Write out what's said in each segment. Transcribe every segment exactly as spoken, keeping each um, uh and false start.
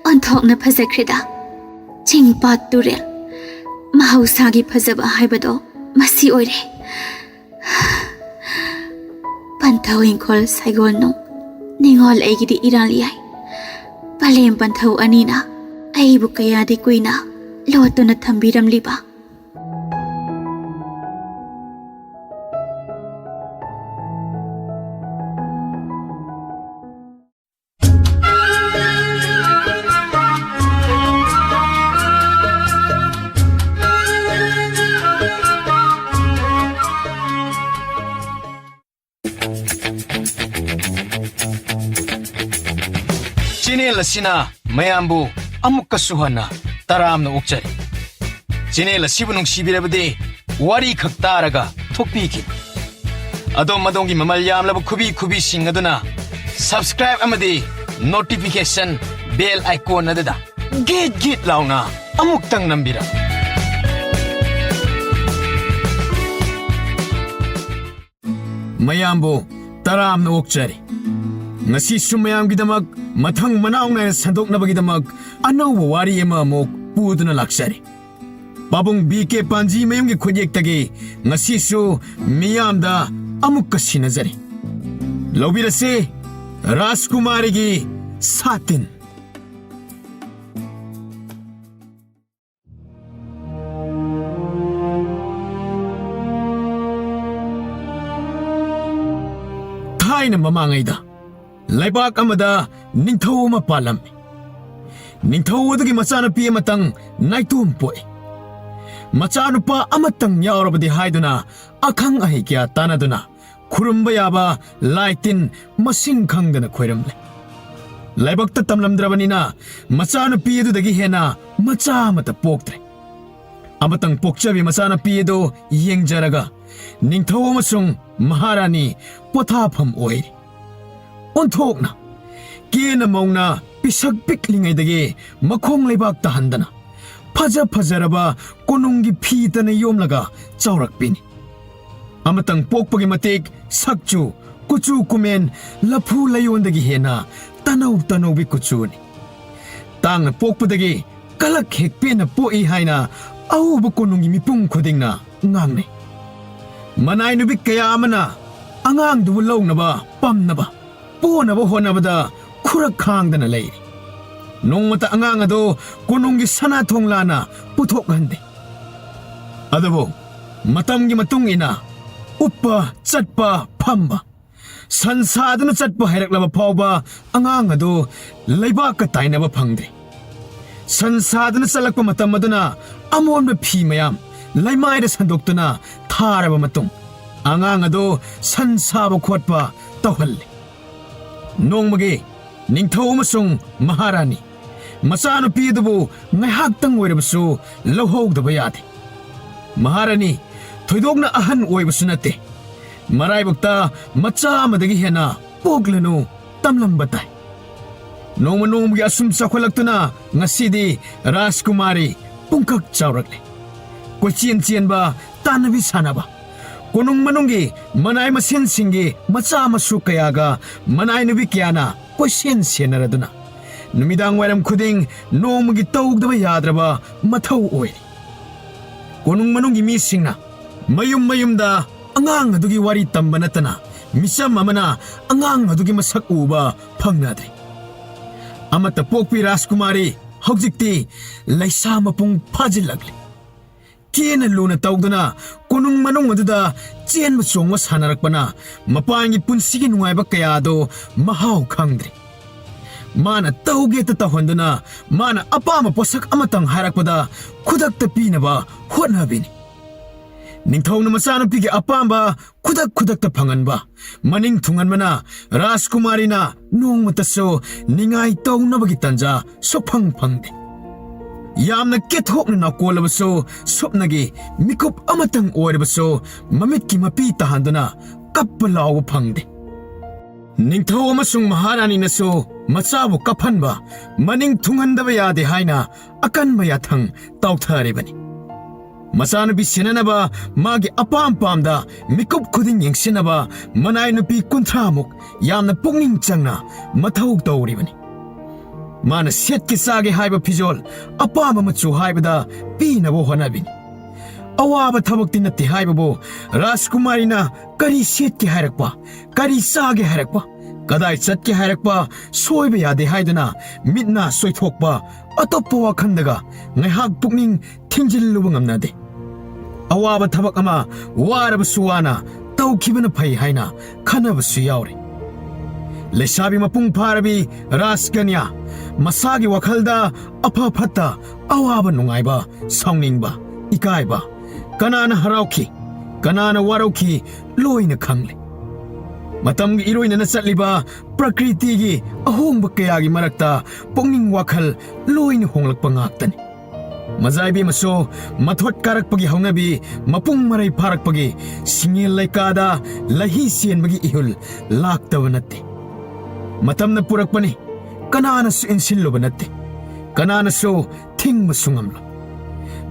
ꯑꯣꯟꯊꯣꯛꯅ ꯐꯖꯈ꯭ꯔꯦꯗ꯫ ꯆꯤꯡ ꯄꯥꯠ ꯇꯨꯔꯦꯜ, ꯃꯍꯧꯁꯥꯒꯤ ꯐꯖꯕ ꯍꯥꯏꯕꯗꯣ ꯃꯁꯤ ꯑꯣꯏꯔꯦ꯫ ꯄꯟꯊꯧ ꯏꯪꯈꯣꯜ ꯁꯥꯏꯒꯣꯜꯅꯨꯡ, ꯅꯤꯡꯉꯣꯜ ꯑꯩꯒꯤꯗꯤ ꯏꯔꯥꯜ ꯌꯥꯏ꯫ ꯄꯂꯦꯝ ꯄꯟꯊꯧ ꯑꯅꯤꯅ ꯑꯩꯕꯨ ꯀꯌꯥꯗꯤ ꯀꯨꯏꯅ ꯂꯣꯠꯇꯨꯅ ꯊꯝꯕꯤꯔꯝꯂꯤꯕ꯫ ꯆꯦꯅꯦꯜ ꯑꯁꯤꯅ ꯃꯌꯥꯝꯕꯨ ꯑꯃꯨꯛꯀꯁꯨ ꯍꯟꯅ ꯇꯔꯥꯝꯅ ꯑꯣꯛꯆꯔꯤ꯫ ꯆꯦꯅꯦꯜ ꯑꯁꯤꯕꯨ ꯅꯨꯡꯁꯤꯕꯤꯔꯕꯗꯤ ꯋꯥꯔꯤ ꯈꯛ ꯇꯥꯔꯒ ꯊꯣꯛꯄꯤꯈꯤꯕ꯫ ꯑꯗꯣꯝ ꯑꯗꯣꯝꯒꯤ ꯃꯃꯜ ꯌꯥꯝꯂꯕ ꯈꯨꯕꯤ ꯈꯨꯕꯤꯁꯤꯡ ꯑꯗꯨꯅ subscribe ꯑꯃꯗꯤ notification bell icon ꯑꯗꯨꯗ ꯒꯤꯠ ꯒꯤꯠ ꯂꯥꯎꯅ ꯑꯃꯨꯛꯇꯪ ꯅꯝꯕꯤꯔꯝꯃꯨ꯫ ꯃꯌꯥꯝꯕꯨ ꯇꯔꯥꯝꯅ ꯑꯣꯛꯆꯔꯤ꯫ ꯉꯁꯤꯁꯨ ꯃꯌꯥꯝꯒꯤꯗꯃꯛ ꯃꯊꯪ ꯃꯅꯥꯎ ꯅꯥꯏꯅ ꯁꯟꯗꯣꯛꯅꯕꯒꯤꯗꯃꯛ ꯑꯅꯧꯕ ꯋꯥꯔꯤ ꯑꯃ ꯑꯃꯨꯛ ꯄꯨꯗꯨꯅ ꯂꯥꯛꯆꯔꯤ꯫ ꯄꯥꯕꯨꯡ ꯕꯤ ꯀꯦ ꯄꯥꯟꯖꯤ ꯃꯌꯨꯝꯒꯤ ꯈꯨꯠꯌꯦꯛꯇꯒꯤ ꯉꯁꯤꯁꯨ ꯃꯤꯌꯥꯝꯗ ꯑꯃꯨꯛꯀ ꯁꯤꯟꯅꯖꯔꯤ꯫ ꯂꯧꯕꯤꯔꯁꯤ, ꯔꯥꯖꯀꯨꯃꯥꯔꯤꯒꯤ ꯁꯥꯇꯤꯟ꯫ ꯊꯥꯏꯅ ꯃꯃꯥꯡꯉꯩꯗ ꯂꯩꯕꯥꯛ ꯑꯃꯗ ꯅꯤꯡꯊꯧ ꯑꯃ ꯄꯥꯜꯂꯝꯃꯤ꯫ ꯅꯤꯡꯊꯧ ꯑꯗꯨꯒꯤ ꯃꯆꯥꯅꯨꯄꯤ ꯑꯃꯇꯪ ꯅꯥꯏꯇꯣꯝ ꯄꯣꯛꯏ꯫ ꯃꯆꯥꯅꯨꯄꯥ ꯑꯃꯇꯪ ꯌꯥꯎꯔꯕꯗꯤ ꯍꯥꯏꯗꯨꯅ ꯑꯈꯪ ꯑꯍꯩ ꯀꯌꯥ ꯇꯥꯟꯅꯗꯨꯅ ꯈꯨꯔꯨꯝꯕ ꯌꯥꯕ ꯂꯥꯏ ꯇꯤꯟ ꯃꯁꯤꯡ ꯈꯪꯗꯅ ꯈꯣꯏꯔꯝꯂꯦ꯫ ꯂꯥꯏꯕꯛꯇ ꯇꯝꯂꯝꯗ꯭ꯔꯕꯅꯤꯅ ꯃꯆꯥꯅꯨꯄꯤ ꯑꯗꯨꯗꯒꯤ ꯍꯦꯟꯅ ꯃꯆꯥ ꯑꯃꯠꯇ ꯄꯣꯛꯇ꯭ꯔꯦ꯫ ꯑꯃꯇꯪ ꯄꯣꯛꯆꯕꯤ ꯃꯆꯥꯅꯨꯄꯤ ꯑꯗꯨ ꯌꯦꯡꯖꯔꯒ ꯅꯤꯡꯊꯧ ꯑꯃꯁꯨꯡ ꯃꯍꯥꯔꯥꯅꯤ ꯄꯣꯊꯥꯐꯝ ꯑꯣꯏꯔꯤ꯫ ꯑꯣꯟꯊꯣꯛꯅ ꯀꯦꯅ ꯃꯧꯅ ꯄꯤꯁꯛ ꯄꯤꯛꯂꯤꯉꯩꯗꯒꯤ ꯃꯈꯣꯡ ꯂꯩꯕꯥꯛ ꯇꯥꯍꯟꯗꯅ ꯐꯖ ꯐꯖꯔꯕ ꯀꯣꯅꯨꯡꯒꯤ ꯐꯤꯇꯅ ꯌꯣꯝꯂꯒ ꯆꯥꯎꯔꯛꯄꯤꯅꯤ꯫ ꯑꯃꯇꯪ ꯄꯣꯛꯄꯒꯤ ꯃꯇꯤꯛ ꯁꯛꯆꯨ, ꯀꯨꯆꯨ ꯀꯨꯃꯦꯟ, ꯂꯐꯨ ꯂꯌꯣꯟꯗꯒꯤ ꯍꯦꯟꯅ ꯇꯅꯧ ꯇꯅꯧꯕꯤ ꯀꯨꯆꯨꯅꯤ꯫ ꯇꯥꯡꯅ ꯄꯣꯛꯄꯗꯒꯤ ꯀꯂꯛ ꯍꯦꯛ ꯄꯦꯟꯅ ꯄꯣꯛꯏ ꯍꯥꯏꯅ ꯑꯎꯕ ꯀꯣꯅꯨꯡꯒꯤ ꯃꯤꯄꯨꯝ ꯈꯨꯗꯤꯡꯅ ꯉꯥꯡꯅꯩ꯫ ꯃꯅꯥꯏ ꯅꯨꯄꯤ ꯀꯌꯥ ꯑꯃꯅ ꯑꯉꯥꯡꯗꯨꯕꯨ ꯂꯧꯅꯕ, ꯄꯝꯅꯕ, ꯄꯣꯅꯕ ꯍꯣꯠꯅꯕꯗ ꯈꯨꯔꯛ ꯈꯥꯡꯗꯅ ꯂꯩꯔꯤ꯫ ꯅꯣꯡꯃꯇ ꯑꯉꯥꯡ ꯑꯗꯨ ꯀꯣꯅꯨꯡꯒꯤ ꯁꯅꯥ ꯊꯣꯡ ꯂꯥꯟꯅ ꯄꯨꯊꯣꯛꯍꯟꯗꯦ꯫ ꯑꯗꯨꯕꯨ ꯃꯇꯝꯒꯤ ꯃꯇꯨꯡ ꯏꯟꯅ ꯎꯞꯄ, ꯆꯠꯄ, ꯐꯝꯕ, ꯁꯟ ꯁꯥꯗꯨꯅ ꯆꯠꯄ ꯍꯩꯔꯛꯂꯕ ꯐꯥꯎꯕ ꯑꯉꯥꯡ ꯑꯗꯨ ꯂꯩꯕꯥꯛꯀ ꯇꯥꯏꯅꯕ ꯐꯪꯗ꯭ꯔꯤ꯫ ꯁꯟ ꯁꯥꯗꯨꯅ ꯆꯠꯂꯛꯄ ꯃꯇꯝ ꯑꯗꯨꯅ ꯑꯃꯣꯟꯕ ꯐꯤ ꯃꯌꯥꯝ ꯂꯩꯃꯥꯏꯗ ꯁꯟꯗꯣꯛꯇꯨꯅ ꯊꯥꯔꯕ ꯃꯇꯨꯡ, ꯑꯉꯥꯡ ꯑꯗꯨ ꯁꯟ ꯁꯥꯕ ꯈꯣꯠꯄ ꯇꯧꯍꯜꯂꯤ꯫ ꯅꯣꯡꯃꯒꯤ ꯅꯤꯡꯊꯧ ꯑꯃꯁꯨꯡ ꯃꯍꯥꯔꯥꯅꯤ ꯃꯆꯥꯅꯨꯄꯤ ꯑꯗꯨꯕꯨ ꯉꯥꯏꯍꯥꯛꯇꯪ ꯑꯣꯏꯔꯕꯁꯨ ꯂꯧꯍꯧꯗꯕ ꯌꯥꯗꯦ꯫ ꯃꯍꯥꯔꯥꯅꯤ ꯊꯣꯏꯗꯣꯛꯅ ꯑꯍꯟ ꯑꯣꯏꯕꯁꯨ ꯅꯠꯇꯦ꯫ ꯃꯔꯥꯏꯕꯛꯇ ꯃꯆꯥ ꯑꯃꯗꯒꯤ ꯍꯦꯟꯅ ꯄꯣꯛꯂꯅꯨ ꯇꯝꯂꯝꯕ ꯇꯥꯏ꯫ ꯅꯣꯡꯃ ꯅꯣꯡꯃꯒꯤ ꯑꯁꯨꯝ ꯆꯥꯎꯈꯠꯂꯛꯇꯨꯅ ꯉꯁꯤꯗꯤ ꯔꯥꯖꯀꯨꯃꯥꯔꯤ ꯄꯨꯡꯀꯛ ꯆꯥꯎꯔꯛꯂꯦ꯫ ꯀꯣꯏꯆꯦꯟ ꯆꯦꯟꯕ, ꯇꯥꯟꯅꯕꯤ ꯁꯥꯟꯅꯕ, ꯀꯣꯅꯨꯡ ꯃꯅꯨꯡꯒꯤ ꯃꯅꯥꯏ ꯃꯁꯦꯟꯁꯤꯡꯒꯤ ꯃꯆꯥ ꯃꯁꯨ ꯀꯌꯥꯒ ꯃꯅꯥꯏ ꯅꯨꯄꯤ ꯀꯌꯥꯅ ꯀꯣꯏꯁꯦꯟ ꯁꯦꯟꯅꯔꯗꯨꯅ ꯅꯨꯃꯤꯗꯥꯡ ꯋꯥꯏꯔꯝ ꯈꯨꯗꯤꯡ ꯅꯣꯡꯃꯒꯤ ꯇꯧꯗꯕ ꯌꯥꯗ꯭ꯔꯕ ꯃꯊꯧ ꯑꯣꯏꯔꯤ꯫ ꯀꯣꯅꯨꯡ ꯃꯅꯨꯡꯒꯤ ꯃꯤꯁꯤꯡꯅ ꯃꯌꯨꯝ ꯃꯌꯨꯝꯗ ꯑꯉꯥꯡ ꯑꯗꯨꯒꯤ ꯋꯥꯔꯤ ꯇꯝꯕ ꯅꯠꯇꯅ ꯃꯤꯆꯝ ꯑꯃꯅ ꯑꯉꯥꯡ ꯑꯗꯨꯒꯤ ꯃꯁꯛ ꯎꯕ ꯐꯪꯅꯗ꯭ꯔꯤ꯫ ꯑꯃꯠꯇ ꯄꯣꯛꯄꯤ ꯔꯥꯖꯀꯨꯃꯥꯔꯤ ꯍꯧꯖꯤꯛꯇꯤ ꯂꯩꯁꯥ ꯃꯄꯨꯡ ꯐꯥꯖꯤꯜꯂꯛꯂꯤ꯫ ꯀꯦꯅ ꯂꯨꯅ ꯇꯧꯗꯨꯅ ꯀꯣꯅꯨꯡ ꯃꯅꯨꯡ ꯑꯗꯨꯗ ꯆꯦꯟꯕ ꯆꯣꯡꯕ ꯁꯥꯟꯅꯔꯛꯄꯅ ꯃꯄꯥꯟꯒꯤ ꯄꯨꯟꯁꯤꯒꯤ ꯅꯨꯡꯉꯥꯏꯕ ꯀꯌꯥꯗꯣ ꯃꯍꯥꯎ ꯈꯪꯗ꯭ꯔꯦ꯫ ꯃꯥꯅ ꯇꯧꯒꯦꯇ ꯇꯧꯍꯟꯗꯨꯅ, ꯃꯥꯅ ꯑꯄꯥꯝꯕ ꯄꯣꯠꯁꯛ ꯑꯃꯇꯪ ꯍꯥꯏꯔꯛꯄꯗ ꯈꯨꯗꯛꯇ ꯄꯤꯅꯕ ꯍꯣꯠꯅꯕꯤꯅꯤ꯫ ꯅꯤꯡꯊꯧꯅ ꯃꯆꯥꯅꯨꯄꯤꯒꯤ ꯑꯄꯥꯝꯕ ꯈꯨꯗꯛ ꯈꯨꯗꯛꯇ ꯐꯪꯍꯟꯕ, ꯃꯅꯤꯡ ꯊꯨꯡꯍꯟꯕꯅ ꯔꯥꯖꯀꯨꯃꯥꯔꯤꯅ ꯅꯣꯡꯃꯇꯁꯨ ꯅꯤꯡꯉꯥꯏ ꯇꯧꯅꯕꯒꯤ ꯇꯥꯟꯖꯥ ꯁꯨꯛꯐꯪ ꯐꯪꯗꯦ꯫ ꯌꯥꯝꯅ ꯀꯦꯊꯣꯛꯅ ꯅꯥꯀꯣꯜꯂꯕꯁꯨ, ꯁꯨꯞꯅꯒꯤ ꯃꯤꯀꯨꯞ ꯑꯃꯇꯪ ꯑꯣꯏꯔꯕꯁꯨ ꯃꯃꯤꯠꯀꯤ ꯃꯄꯤ ꯇꯥꯍꯟꯗꯨꯅ ꯀꯞꯄ ꯂꯥꯎꯕ ꯐꯪꯗꯦ꯫ ꯅꯤꯡꯊꯧ ꯑꯃꯁꯨꯡ ꯃꯍꯥꯔꯥꯅꯤꯅꯁꯨ ꯃꯆꯥꯕꯨ ꯀꯞꯍꯟꯕ, ꯃꯅꯤꯡ ꯊꯨꯡꯍꯟꯗꯕ ꯌꯥꯗꯦ ꯍꯥꯏꯅ ꯑꯀꯟꯕ ꯌꯥꯊꯪ ꯇꯧꯊꯔꯤꯕꯅꯤ꯫ ꯃꯆꯥꯅꯨꯄꯤ ꯁꯦꯟꯅꯅꯕ ꯃꯥꯒꯤ ꯑꯄꯥꯝ ꯄꯥꯝꯗ ꯃꯤꯀꯨꯞ ꯈꯨꯗꯤꯡ ꯌꯦꯡꯁꯤꯟꯅꯕ ꯃꯅꯥꯏ ꯅꯨꯄꯤ ꯀꯨꯟꯊ꯭ꯔꯥꯃꯨꯛ ꯌꯥꯝꯅ ꯄꯨꯛꯅꯤꯡ ꯆꯪꯅ ꯃꯊꯧ ꯇꯧꯔꯤꯕꯅꯤ꯫ ꯃꯥꯅ ꯁꯦꯠꯀꯦ ꯆꯥꯒꯦ ꯍꯥꯏꯕ ꯐꯤꯖꯣꯜ, ꯑꯄꯥꯝꯕ ꯃꯆꯨ ꯍꯥꯏꯕꯗ ꯄꯤꯅꯕ ꯍꯣꯠꯅꯕꯤꯅꯤ꯫ ꯑꯋꯥꯕ ꯊꯕꯛꯇꯤ ꯅꯠꯇꯦ ꯍꯥꯏꯕꯕꯨ ꯔꯥꯖꯀꯨꯃꯥꯔꯤꯅ ꯀꯔꯤ ꯁꯦꯠꯀꯦ ꯍꯥꯏꯔꯛꯄ, ꯀꯔꯤ ꯆꯥꯒꯦ ꯍꯥꯏꯔꯛꯄ, ꯀꯗꯥꯏ ꯆꯠꯀꯦ ꯍꯥꯏꯔꯛꯄ ꯁꯣꯏꯕ ꯌꯥꯗꯦ ꯍꯥꯏꯗꯨꯅ ꯃꯤꯠ ꯅꯥ ꯆꯣꯏꯊꯣꯛꯄ ꯑꯇꯣꯞꯄ ꯋꯥꯈꯜꯗꯒ ꯉꯥꯏꯍꯥꯛ ꯄꯨꯛꯅꯤꯡ ꯊꯤꯡꯖꯤꯜꯂꯨꯕ ꯉꯝꯅꯗꯦ꯫ ꯑꯋꯥꯕ ꯊꯕꯛ ꯑꯃ ꯋꯥꯔꯕꯁꯨ ꯋꯥꯅ ꯇꯧꯈꯤꯕꯅ ꯐꯩ ꯍꯥꯏꯅ ꯈꯟꯅꯕꯁꯨ ꯌꯥꯎꯔꯤ꯫ ꯂꯩꯁꯥꯕꯤ ꯃꯄꯨꯡ ꯐꯥꯔꯕꯤ ꯔꯥꯖꯀꯟꯌꯥ ꯃꯁꯥꯒꯤ ꯋꯥꯈꯜꯗ ꯑꯐ ꯐꯠꯇ, ꯑꯋꯥꯕ ꯅꯨꯡꯉꯥꯏꯕ, ꯁꯥꯎꯅꯤꯡꯕ, ꯏꯀꯥꯏꯕ, ꯀꯅꯥꯅ ꯍꯔꯥꯎꯈꯤ, ꯀꯅꯥꯅ ꯋꯥꯔꯧꯈꯤ, ꯂꯣꯏꯅ ꯈꯪꯂꯦ꯫ ꯃꯇꯝꯒꯤ ꯏꯔꯣꯏꯅꯅ ꯆꯠꯂꯤꯕ ꯄ꯭ꯔꯀ꯭ꯔꯤꯇꯤꯒꯤ ꯑꯍꯣꯡꯕ ꯀꯌꯥꯒꯤ ꯃꯔꯛꯇ ꯄꯨꯛꯅꯤꯡ ꯋꯥꯈꯜ ꯂꯣꯏꯅ ꯍꯣꯡꯂꯛꯄ ꯉꯥꯛꯇꯅꯤ꯫ ꯃꯖꯥ ꯏꯕꯦꯝꯃꯁꯨ ꯃꯊꯣꯠ ꯀꯥꯔꯛꯄꯒꯤ ꯍꯧꯅꯕꯤ, ꯃꯄꯨꯡ ꯃꯔꯩ ꯐꯥꯔꯛꯄꯒꯤ ꯁꯤꯡꯉꯦꯜ ꯂꯩꯀꯥꯗ ꯂꯩꯍꯤ ꯆꯦꯟꯕꯒꯤ ꯏꯍꯨꯜ ꯂꯥꯛꯇꯕ ꯅꯠꯇꯦ꯫ ꯃꯇꯝꯅ ꯄꯨꯔꯛꯄꯅꯤ, ꯀꯅꯥꯅꯁꯨ ꯏꯟꯁꯤꯜꯂꯨꯕ ꯅꯠꯇꯦ, ꯀꯅꯥꯅꯁꯨ ꯊꯤꯡꯕꯁꯨ ꯉꯝꯂꯣꯏ꯫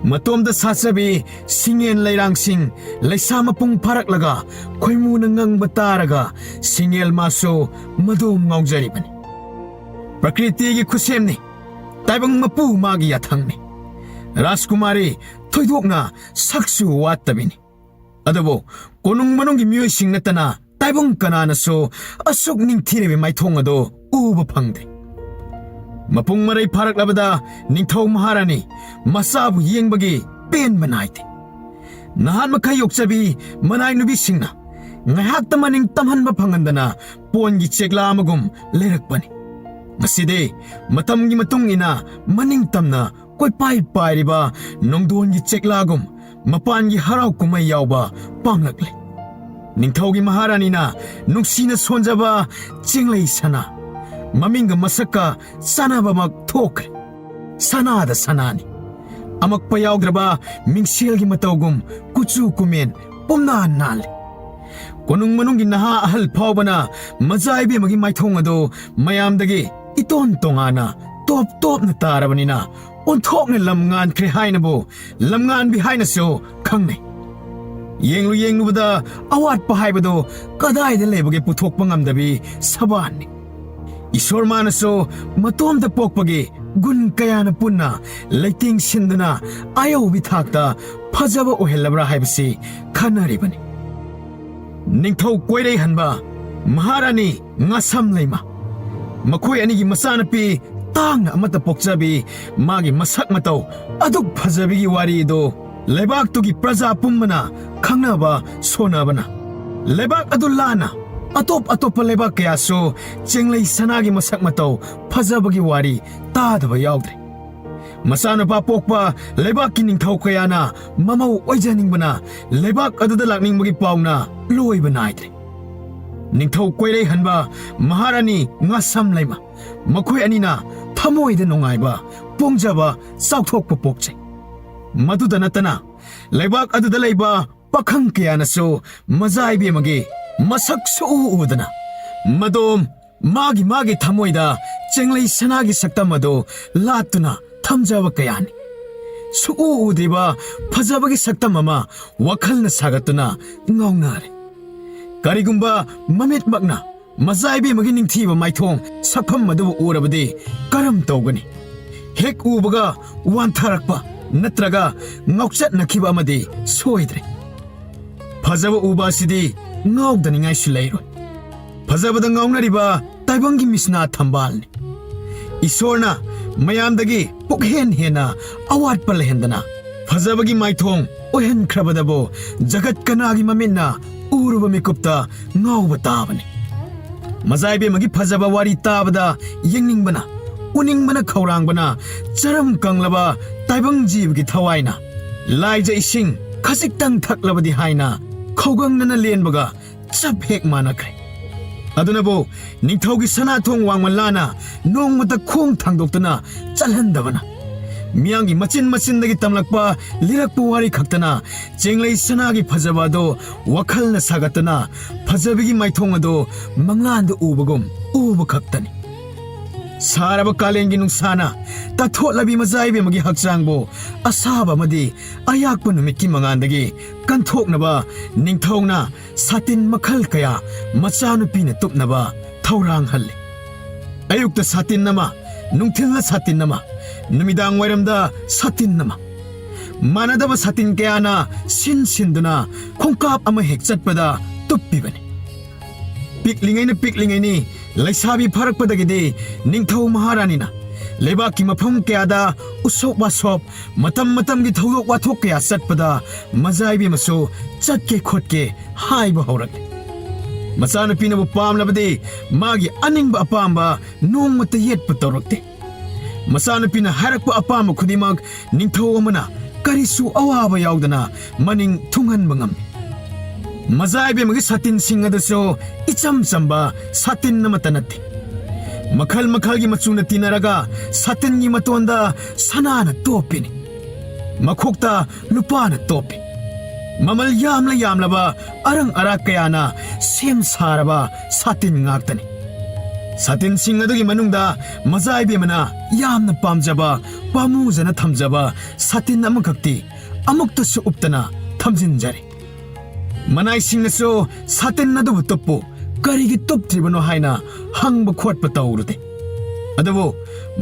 ꯃꯇꯣꯝꯇ ꯁꯥꯠꯆꯕꯤ ꯁꯤꯡꯉꯦꯟ ꯂꯩꯔꯥꯡꯁꯤꯡ ꯂꯩꯁꯥ ꯃꯄꯨꯡ ꯐꯥꯔꯛꯂꯒ ꯈꯣꯏꯃꯨꯅ ꯉꯪꯕ ꯇꯥꯔꯒ ꯁꯤꯡꯉꯦꯜ ꯃꯥꯁꯨ ꯃꯗꯣꯝ ꯉꯥꯎꯖꯔꯤꯕꯅꯤ꯫ ꯄ꯭ꯔꯀ꯭ꯔꯤꯇꯤꯒꯤ ꯈꯨꯠꯁꯦꯝꯅꯤ, ꯇꯥꯏꯕꯪ ꯃꯄꯨ ꯃꯥꯒꯤ ꯌꯥꯊꯪꯅꯤ꯫ ꯔꯥꯖꯀꯨꯃꯥꯔꯤ ꯊꯣꯏꯗꯣꯛꯅ ꯁꯛꯁꯨ ꯋꯥꯠꯇꯕꯤꯅꯤ꯫ ꯑꯗꯨꯕꯨ ꯀꯣꯅꯨꯡ ꯃꯅꯨꯡꯒꯤ ꯃꯤꯑꯣꯏꯁꯤꯡ ꯅꯠꯇꯅ ꯇꯥꯏꯕꯪ ꯀꯅꯥꯅꯁꯨ ꯑꯁꯨꯛ ꯅꯤꯡꯊꯤꯔꯕ ꯃꯥꯏꯊꯣꯡ ꯑꯗꯨ ꯎꯕ ꯐꯪꯗꯦ꯫ ꯃꯄꯨꯡ ꯃꯔꯩ ꯐꯥꯔꯛꯂꯕꯗ ꯅꯤꯡꯊꯧ ꯃꯍꯥꯔꯥꯅꯤ ꯃꯆꯥꯕꯨ ꯌꯦꯡꯕꯒꯤ ꯄꯦꯟꯕ ꯅꯥꯏꯗꯦ꯫ ꯅꯍꯥꯟ ꯃꯈꯩ ꯌꯣꯛꯆꯕꯤ ꯃꯅꯥꯏ ꯅꯨꯄꯤꯁꯤꯡꯅ ꯉꯥꯏꯍꯥꯛꯇ ꯃꯅꯤꯡ ꯇꯝꯍꯟꯕ ꯐꯪꯍꯟꯗꯅ ꯄꯣꯟꯒꯤ ꯆꯦꯛꯂꯥ ꯑꯃꯒꯨꯝ ꯂꯩꯔꯛꯄꯅꯤ꯫ ꯉꯁꯤꯗꯤ ꯃꯇꯝꯒꯤ ꯃꯇꯨꯡ ꯏꯟꯅ ꯃꯅꯤꯡ ꯇꯝꯅ ꯀꯣꯏꯄꯥꯏ ꯄꯥꯏꯔꯤꯕ ꯅꯣꯡꯗꯣꯟꯒꯤ ꯆꯦꯛꯂꯥꯒꯨꯝ ꯃꯄꯥꯟꯒꯤ ꯍꯔꯥꯎ ꯀꯨꯝꯍꯩ ꯌꯥꯎꯕ ꯄꯥꯝꯂꯛꯂꯦ꯫ ꯅꯤꯡꯊꯧꯒꯤ ꯃꯍꯥꯔꯥꯅꯤꯅ ꯅꯨꯡꯁꯤꯅ ꯁꯣꯟꯖꯕ ꯆꯤꯡꯂꯩ ꯁꯅꯥ, ꯃꯃꯤꯡꯒ ꯃꯁꯛꯀ ꯆꯥꯟꯅꯕꯃꯛ ꯊꯣꯛꯈ꯭ꯔꯦ꯫ ꯁꯅꯥꯗ ꯁꯅꯥꯅꯤ꯫ ꯑꯃꯛꯄ ꯌꯥꯎꯗ꯭ꯔꯕ ꯃꯤꯡꯁꯦꯜꯒꯤ ꯃꯇꯧꯒꯨꯝ ꯀꯨꯆꯨ ꯀꯨꯃꯦꯟ ꯄꯨꯝꯅꯥ ꯅꯥꯜꯂꯤ꯫ ꯀꯣꯅꯨꯡ ꯃꯅꯨꯡꯒꯤ ꯅꯍꯥ ꯑꯍꯜ ꯐꯥꯎꯕꯅ ꯃꯖꯥ ꯏꯕꯦꯝꯃꯒꯤ ꯃꯥꯏꯊꯣꯡ ꯑꯗꯨ ꯃꯌꯥꯝꯗꯒꯤ ꯏꯇꯣꯟ ꯇꯣꯉꯥꯟꯅ ꯇꯣꯞ ꯇꯣꯞꯅ ꯇꯥꯔꯕꯅꯤꯅ ꯑꯣꯟꯊꯣꯛꯅ ꯂꯝ ꯉꯥꯟꯈ꯭ꯔꯦ ꯍꯥꯏꯅꯕꯨ ꯂꯝꯉꯥꯟꯕꯤ ꯍꯥꯏꯅꯁꯨ ꯈꯪꯅꯩ꯫ ꯌꯦꯡꯂꯨ ꯌꯦꯡꯂꯨꯕꯗ ꯑꯋꯥꯠꯄ ꯍꯥꯏꯕꯗꯨ ꯀꯗꯥꯏꯗ ꯂꯩꯕꯒꯦ ꯄꯨꯊꯣꯛꯄ ꯉꯝꯗꯕꯤ ꯁꯕꯥꯟꯅꯤ꯫ ꯏꯁꯣꯔ ꯃꯥꯅꯁꯨ ꯃꯇꯣꯝꯇ ꯄꯣꯛꯄꯒꯤ ꯒꯨꯟ ꯀꯌꯥꯅ ꯄꯨꯟꯅ ꯂꯩꯇꯦꯡ ꯁꯤꯟꯗꯨꯅ ꯑꯌꯧꯕꯤ ꯊꯥꯛꯇ ꯐꯖꯕ ꯑꯣꯏꯍꯜꯂꯕ꯭ꯔꯥ ꯍꯥꯏꯕꯁꯤ ꯈꯟꯅꯔꯤꯕꯅꯤ꯫ ꯅꯤꯡꯊꯧ ꯀꯣꯏꯔꯩꯍꯟꯕ ꯃꯍꯥꯔꯥꯅꯤ ꯉꯥꯁꯝ ꯂꯩꯃ, ꯃꯈꯣꯏ ꯑꯅꯤꯒꯤ ꯃꯆꯥꯅꯨꯄꯤ ꯇꯥꯡꯅ ꯑꯃꯠꯇ ꯄꯣꯛꯆꯕꯤ ꯃꯥꯒꯤ ꯃꯁꯛ ꯃꯇꯧ ꯑꯗꯨꯛ ꯐꯖꯕꯤꯒꯤ ꯋꯥꯔꯤ ꯑꯗꯨ ꯂꯩꯕꯥꯛꯇꯨꯒꯤ ꯄ꯭ꯔꯖꯥ ꯄꯨꯝꯕꯅ ꯈꯪꯅꯕ ꯁꯣꯟꯅꯕꯅ, ꯂꯩꯕꯥꯛ ꯑꯗꯨ ꯂꯥꯟꯅ ꯑꯇꯣꯞ ꯑꯇꯣꯞꯄ ꯂꯩꯕꯥꯛ ꯀꯌꯥꯁꯨ ꯆꯦꯡꯂꯩ ꯁꯅꯥꯒꯤ ꯃꯁꯛ ꯃꯇꯧ ꯐꯖꯕꯒꯤ ꯋꯥꯔꯤ ꯇꯥꯗꯕ ꯌꯥꯎꯗ꯭ꯔꯦ꯫ ꯃꯆꯥꯅꯨꯄꯥ ꯄꯣꯛꯄ ꯂꯩꯕꯥꯛꯀꯤ ꯅꯤꯡꯊꯧ ꯀꯌꯥꯅ ꯃꯃꯧ ꯑꯣꯏꯖꯅꯤꯡꯕꯅ ꯂꯩꯕꯥꯛ ꯑꯗꯨꯗ ꯂꯥꯛꯅꯤꯡꯕꯒꯤ ꯄꯥꯎꯅ ꯂꯣꯏꯕ ꯅꯥꯏꯗ꯭ꯔꯦ꯫ ꯅꯤꯡꯊꯧ ꯀꯣꯏꯔꯩꯍꯟꯕ ꯃꯍꯥꯔꯥꯅꯤ ꯉꯥꯁꯝ ꯂꯩꯃ, ꯃꯈꯣꯏ ꯑꯅꯤꯅ ꯊꯃꯣꯏꯗ ꯅꯨꯡꯉꯥꯏꯕ, ꯄꯣꯡꯖꯕ, ꯆꯥꯎꯊꯣꯛꯄ ꯄꯣꯛꯆꯩ꯫ ꯃꯗꯨꯗ ꯅꯠꯇꯅ ꯂꯩꯕꯥꯛ ꯑꯗꯨꯗ ꯂꯩꯕ ꯄꯥꯈꯪ ꯀꯌꯥꯅꯁꯨ ꯃꯖꯥ ꯏꯕꯦꯝꯃꯒꯤ ꯃꯁꯛ ꯁꯨꯛꯎ ꯎꯗꯅ, ꯃꯗꯣꯝ ꯃꯥꯒꯤ ꯃꯥꯒꯤ ꯊꯃꯣꯏꯗ ꯆꯦꯡꯂꯩ ꯁꯅꯥꯒꯤ ꯁꯛꯇꯝ ꯑꯗꯨ ꯂꯥꯠꯇꯨꯅ ꯊꯝꯖꯕ ꯀꯌꯥꯅꯤ꯫ ꯁꯨꯛꯎ ꯎꯗ꯭ꯔꯤꯕ ꯐꯖꯕꯒꯤ ꯁꯛꯇꯝ ꯑꯃ ꯋꯥꯈꯜꯅ ꯁꯥꯒꯠꯇꯨꯅ ꯉꯥꯎꯅꯔꯦ꯫ ꯀꯔꯤꯒꯨꯝꯕ ꯃꯃꯤꯠꯃꯛꯅ ꯃꯖꯥ ꯏꯕꯦꯝꯃꯒꯤ ꯅꯤꯡꯊꯤꯕ ꯃꯥꯏꯊꯣꯡ ꯁꯛꯐꯝ ꯑꯗꯨꯕꯨ ꯎꯔꯕꯗꯤ ꯀꯔꯝ ꯇꯧꯒꯅꯤ? ꯍꯦꯛ ꯎꯕꯒ ꯋꯥꯟꯊꯔꯛꯄ ꯅꯠꯇ꯭ꯔꯒ ꯉꯥꯎꯆꯠꯅꯈꯤꯕ ꯑꯃꯗꯤ ꯁꯣꯏꯗ꯭ꯔꯦ꯫ ꯐꯖꯕ ꯎꯕ ꯑꯁꯤꯗꯤ ꯉꯥꯎꯗꯅꯤꯡꯉꯥꯏꯁꯨ ꯂꯩꯔꯣꯏ꯫ ꯐꯖꯕꯗ ꯉꯥꯎꯅꯔꯤꯕ ꯇꯥꯏꯕꯪꯒꯤ ꯃꯤꯁꯅꯥ ꯊꯝꯕꯥꯜꯅꯤ꯫ ꯏꯁꯣꯔꯅ ꯃꯌꯥꯝꯗꯒꯤ ꯄꯨꯛꯍꯦꯟ ꯍꯦꯟꯅ ꯑꯋꯥꯠꯄ ꯂꯩꯍꯟꯗꯅ ꯐꯖꯕꯒꯤ ꯃꯥꯏꯊꯣꯡ ꯑꯣꯏꯍꯟꯈ꯭ꯔꯕꯗꯕꯨ ꯖꯒꯠ ꯀꯅꯥꯒꯤ ꯃꯃꯤꯠꯅ ꯎꯔꯨꯕ ꯃꯤꯀꯨꯞꯇ ꯉꯥꯎꯕ ꯇꯥꯕꯅꯤ꯫ ꯃꯖꯥ ꯏꯕꯦꯝꯃꯒꯤ ꯐꯖꯕ ꯋꯥꯔꯤ ꯇꯥꯕꯗ ꯌꯦꯡꯅꯤꯡꯕꯅ, ꯎꯅꯤꯡꯕꯅ ꯈꯧꯔꯥꯡꯕꯅ ꯆꯔꯝ ꯀꯪꯂꯕ ꯇꯥꯏꯕꯪ ꯖꯤꯕꯒꯤ ꯊꯋꯥꯏꯅ ꯂꯥꯏꯖ ꯏꯁꯤꯡ ꯈꯖꯤꯛꯇꯪ ꯊꯛꯂꯕꯗꯤ ꯍꯥꯏꯅ ꯈꯧꯒꯪꯅꯅ ꯂꯦꯟꯕꯒ ꯆꯞ ꯍꯦꯛ ꯃꯥꯟꯅꯈ꯭ꯔꯦ꯫ ꯑꯗꯨꯅꯕꯨ ꯅꯤꯡꯊꯧꯒꯤ ꯁꯅꯥꯊꯣꯡ ꯋꯥꯡꯃ ꯂꯥꯅ ꯅꯣꯡꯃꯇ ꯈꯣꯡ ꯊꯥꯡꯗꯣꯛꯇꯨꯅ ꯆꯠꯍꯟꯗꯕꯅ, ꯃꯤꯌꯥꯝꯒꯤ ꯃꯆꯤꯟ ꯃꯆꯤꯟꯗꯒꯤ ꯇꯝꯂꯛꯄ ꯂꯤꯔꯛꯄ ꯋꯥꯔꯤ ꯈꯛꯇꯅ ꯆꯦꯡꯂꯩ ꯁꯅꯥꯒꯤ ꯐꯖꯕ ꯑꯗꯨ ꯋꯥꯈꯜꯅ ꯁꯥꯒꯠꯇꯨꯅ ꯐꯖꯕꯤꯒꯤ ꯃꯥꯏꯊꯣꯡ ꯑꯗꯨ ꯃꯪꯂꯥꯟꯗ ꯎꯕꯒꯨꯝ ꯎꯕ ꯈꯛꯇꯅꯤ꯫ ꯁꯥꯔꯕ ꯀꯥꯂꯦꯟꯒꯤ ꯅꯨꯡꯁꯥꯅ ꯇꯥꯊꯣꯠꯂꯕꯤ ꯃꯖꯥ ꯏꯕꯦꯝꯃꯒꯤ ꯍꯛꯆꯥꯡꯕꯨ ꯑꯁꯥꯕ ꯑꯃꯗꯤ ꯑꯌꯥꯛꯄ ꯅꯨꯃꯤꯠꯀꯤ ꯃꯉꯥꯜꯗꯒꯤ ꯀꯟꯊꯣꯛꯅꯕ ꯅꯤꯡꯊꯧꯅ ꯁꯥꯇꯤꯟ ꯃꯈꯜ ꯀꯌꯥ ꯃꯆꯥꯅꯨꯄꯤꯅ ꯇꯨꯞꯅꯕ ꯊꯧꯔꯥꯡ ꯍꯜꯂꯤ꯫ ꯑꯌꯨꯛꯇ ꯁꯥꯇꯤꯟ ꯑꯃ, ꯅꯨꯡꯊꯤꯜꯗ ꯁꯥꯇꯤꯟ ꯑꯃ, ꯅꯨꯃꯤꯗꯥꯡ ꯋꯥꯏꯔꯝꯗ ꯁꯥꯇꯤꯟ ꯑꯃ꯫ ꯃꯥꯟꯅꯗꯕ ꯁꯥꯇꯤꯟ ꯀꯌꯥꯅ ꯁꯤꯟ ꯁꯤꯟꯗꯨꯅ ꯈꯣꯡꯀꯥꯞ ꯑꯃ ꯍꯦꯛ ꯆꯠꯄꯗ ꯇꯨꯞꯄꯤꯕꯅꯤ꯫ ꯄꯤꯛꯂꯤꯉꯩꯅ ꯄꯤꯛꯂꯤꯉꯩꯅꯤ, ꯂꯩꯁꯥꯕꯤ ꯐꯥꯔꯛꯄꯗꯒꯤꯗꯤ ꯅꯤꯡꯊꯧ ꯃꯍꯥꯔꯥꯅꯤꯅ ꯂꯩꯕꯥꯛꯀꯤ ꯃꯐꯝ ꯀꯌꯥꯗ ꯎꯁꯣꯞ ꯋꯥꯁꯣꯞ, ꯃꯇꯝ ꯃꯇꯝꯒꯤ ꯊꯧꯗꯣꯛ ꯋꯥꯊꯣꯛ ꯀꯌꯥ ꯆꯠꯄꯗ ꯃꯖꯥ ꯏꯕꯦꯝꯃꯁꯨ ꯆꯠꯀꯦ ꯈꯣꯠꯀꯦ ꯍꯥꯏꯕ ꯍꯧꯔꯛꯂꯤ꯫ ꯃꯆꯥꯅꯨꯄꯤꯅꯕꯨ ꯄꯥꯝꯂꯕꯗꯤ ꯃꯥꯒꯤ ꯑꯅꯤꯡꯕ ꯑꯄꯥꯝꯕ ꯅꯣꯡꯃꯇ ꯌꯦꯠꯄ ꯇꯧꯔꯛꯇꯦ꯫ ꯃꯆꯥꯅꯨꯄꯤꯅ ꯍꯥꯏꯔꯛꯄ ꯑꯄꯥꯝꯕ ꯈꯨꯗꯤꯡꯃꯛ ꯅꯤꯡꯊꯧ ꯑꯃꯅ ꯀꯔꯤꯁꯨ ꯑꯋꯥꯕ ꯌꯥꯎꯗꯅ ꯃꯅꯤꯡ ꯊꯨꯡꯍꯟꯕ ꯉꯝꯃꯤ꯫ ꯃꯖꯥ ꯏꯕꯦꯝꯃꯒꯤ ꯁꯥꯇꯤꯟꯁꯤꯡ ꯑꯗꯨꯁꯨ ꯏꯆꯝ ꯆꯝꯕ ꯁꯥꯇꯤꯟ ꯑꯃꯠꯇ ꯅꯠꯇꯦ꯫ ꯃꯈꯜ ꯃꯈꯜꯒꯤ ꯃꯆꯨꯅ ꯇꯤꯟꯅꯔꯒ ꯁꯥꯇꯤꯟꯒꯤ ꯃꯇꯣꯟꯗ ꯁꯅꯥꯅ ꯇꯣꯞꯄꯤꯅꯤ꯫ ꯃꯈꯣꯛꯇ ꯂꯨꯄꯥꯅ ꯇꯣꯞꯄꯤ꯫ ꯃꯃꯜ ꯌꯥꯝꯂ ꯌꯥꯝꯂꯕ ꯑꯔꯪ ꯑꯔꯥꯛ ꯀꯌꯥꯅ ꯁꯦꯝ ꯁꯥꯔꯕ ꯁꯥꯇꯤꯟ ꯉꯥꯛꯇꯅꯤ꯫ ꯁꯥꯇꯤꯟꯁꯤꯡ ꯑꯗꯨꯒꯤ ꯃꯅꯨꯡꯗ ꯃꯖꯥ ꯏꯕꯦꯝꯃꯅ ꯌꯥꯝꯅ ꯄꯥꯝꯖꯕ, ꯄꯥꯝꯃꯨꯖꯅ ꯊꯝꯖꯕ ꯁꯥꯇꯤꯟ ꯑꯃꯈꯛꯇꯤ ꯑꯃꯨꯛꯇꯁꯨ ꯎꯞꯇꯅ ꯊꯝꯖꯤꯟꯖꯔꯤ꯫ ꯃꯅꯥꯏꯁꯤꯡꯅꯁꯨ ꯁꯥꯇꯤꯟ ꯑꯗꯨꯕꯨ ꯇꯨꯞꯄꯨ, ꯀꯔꯤꯒꯤ ꯇꯨꯞꯇ꯭ꯔꯤꯕꯅꯣ ꯍꯥꯏꯅ ꯍꯪꯕ ꯈꯣꯠꯄ ꯇꯧꯔꯨꯗꯦ꯫ ꯑꯗꯨꯕꯨ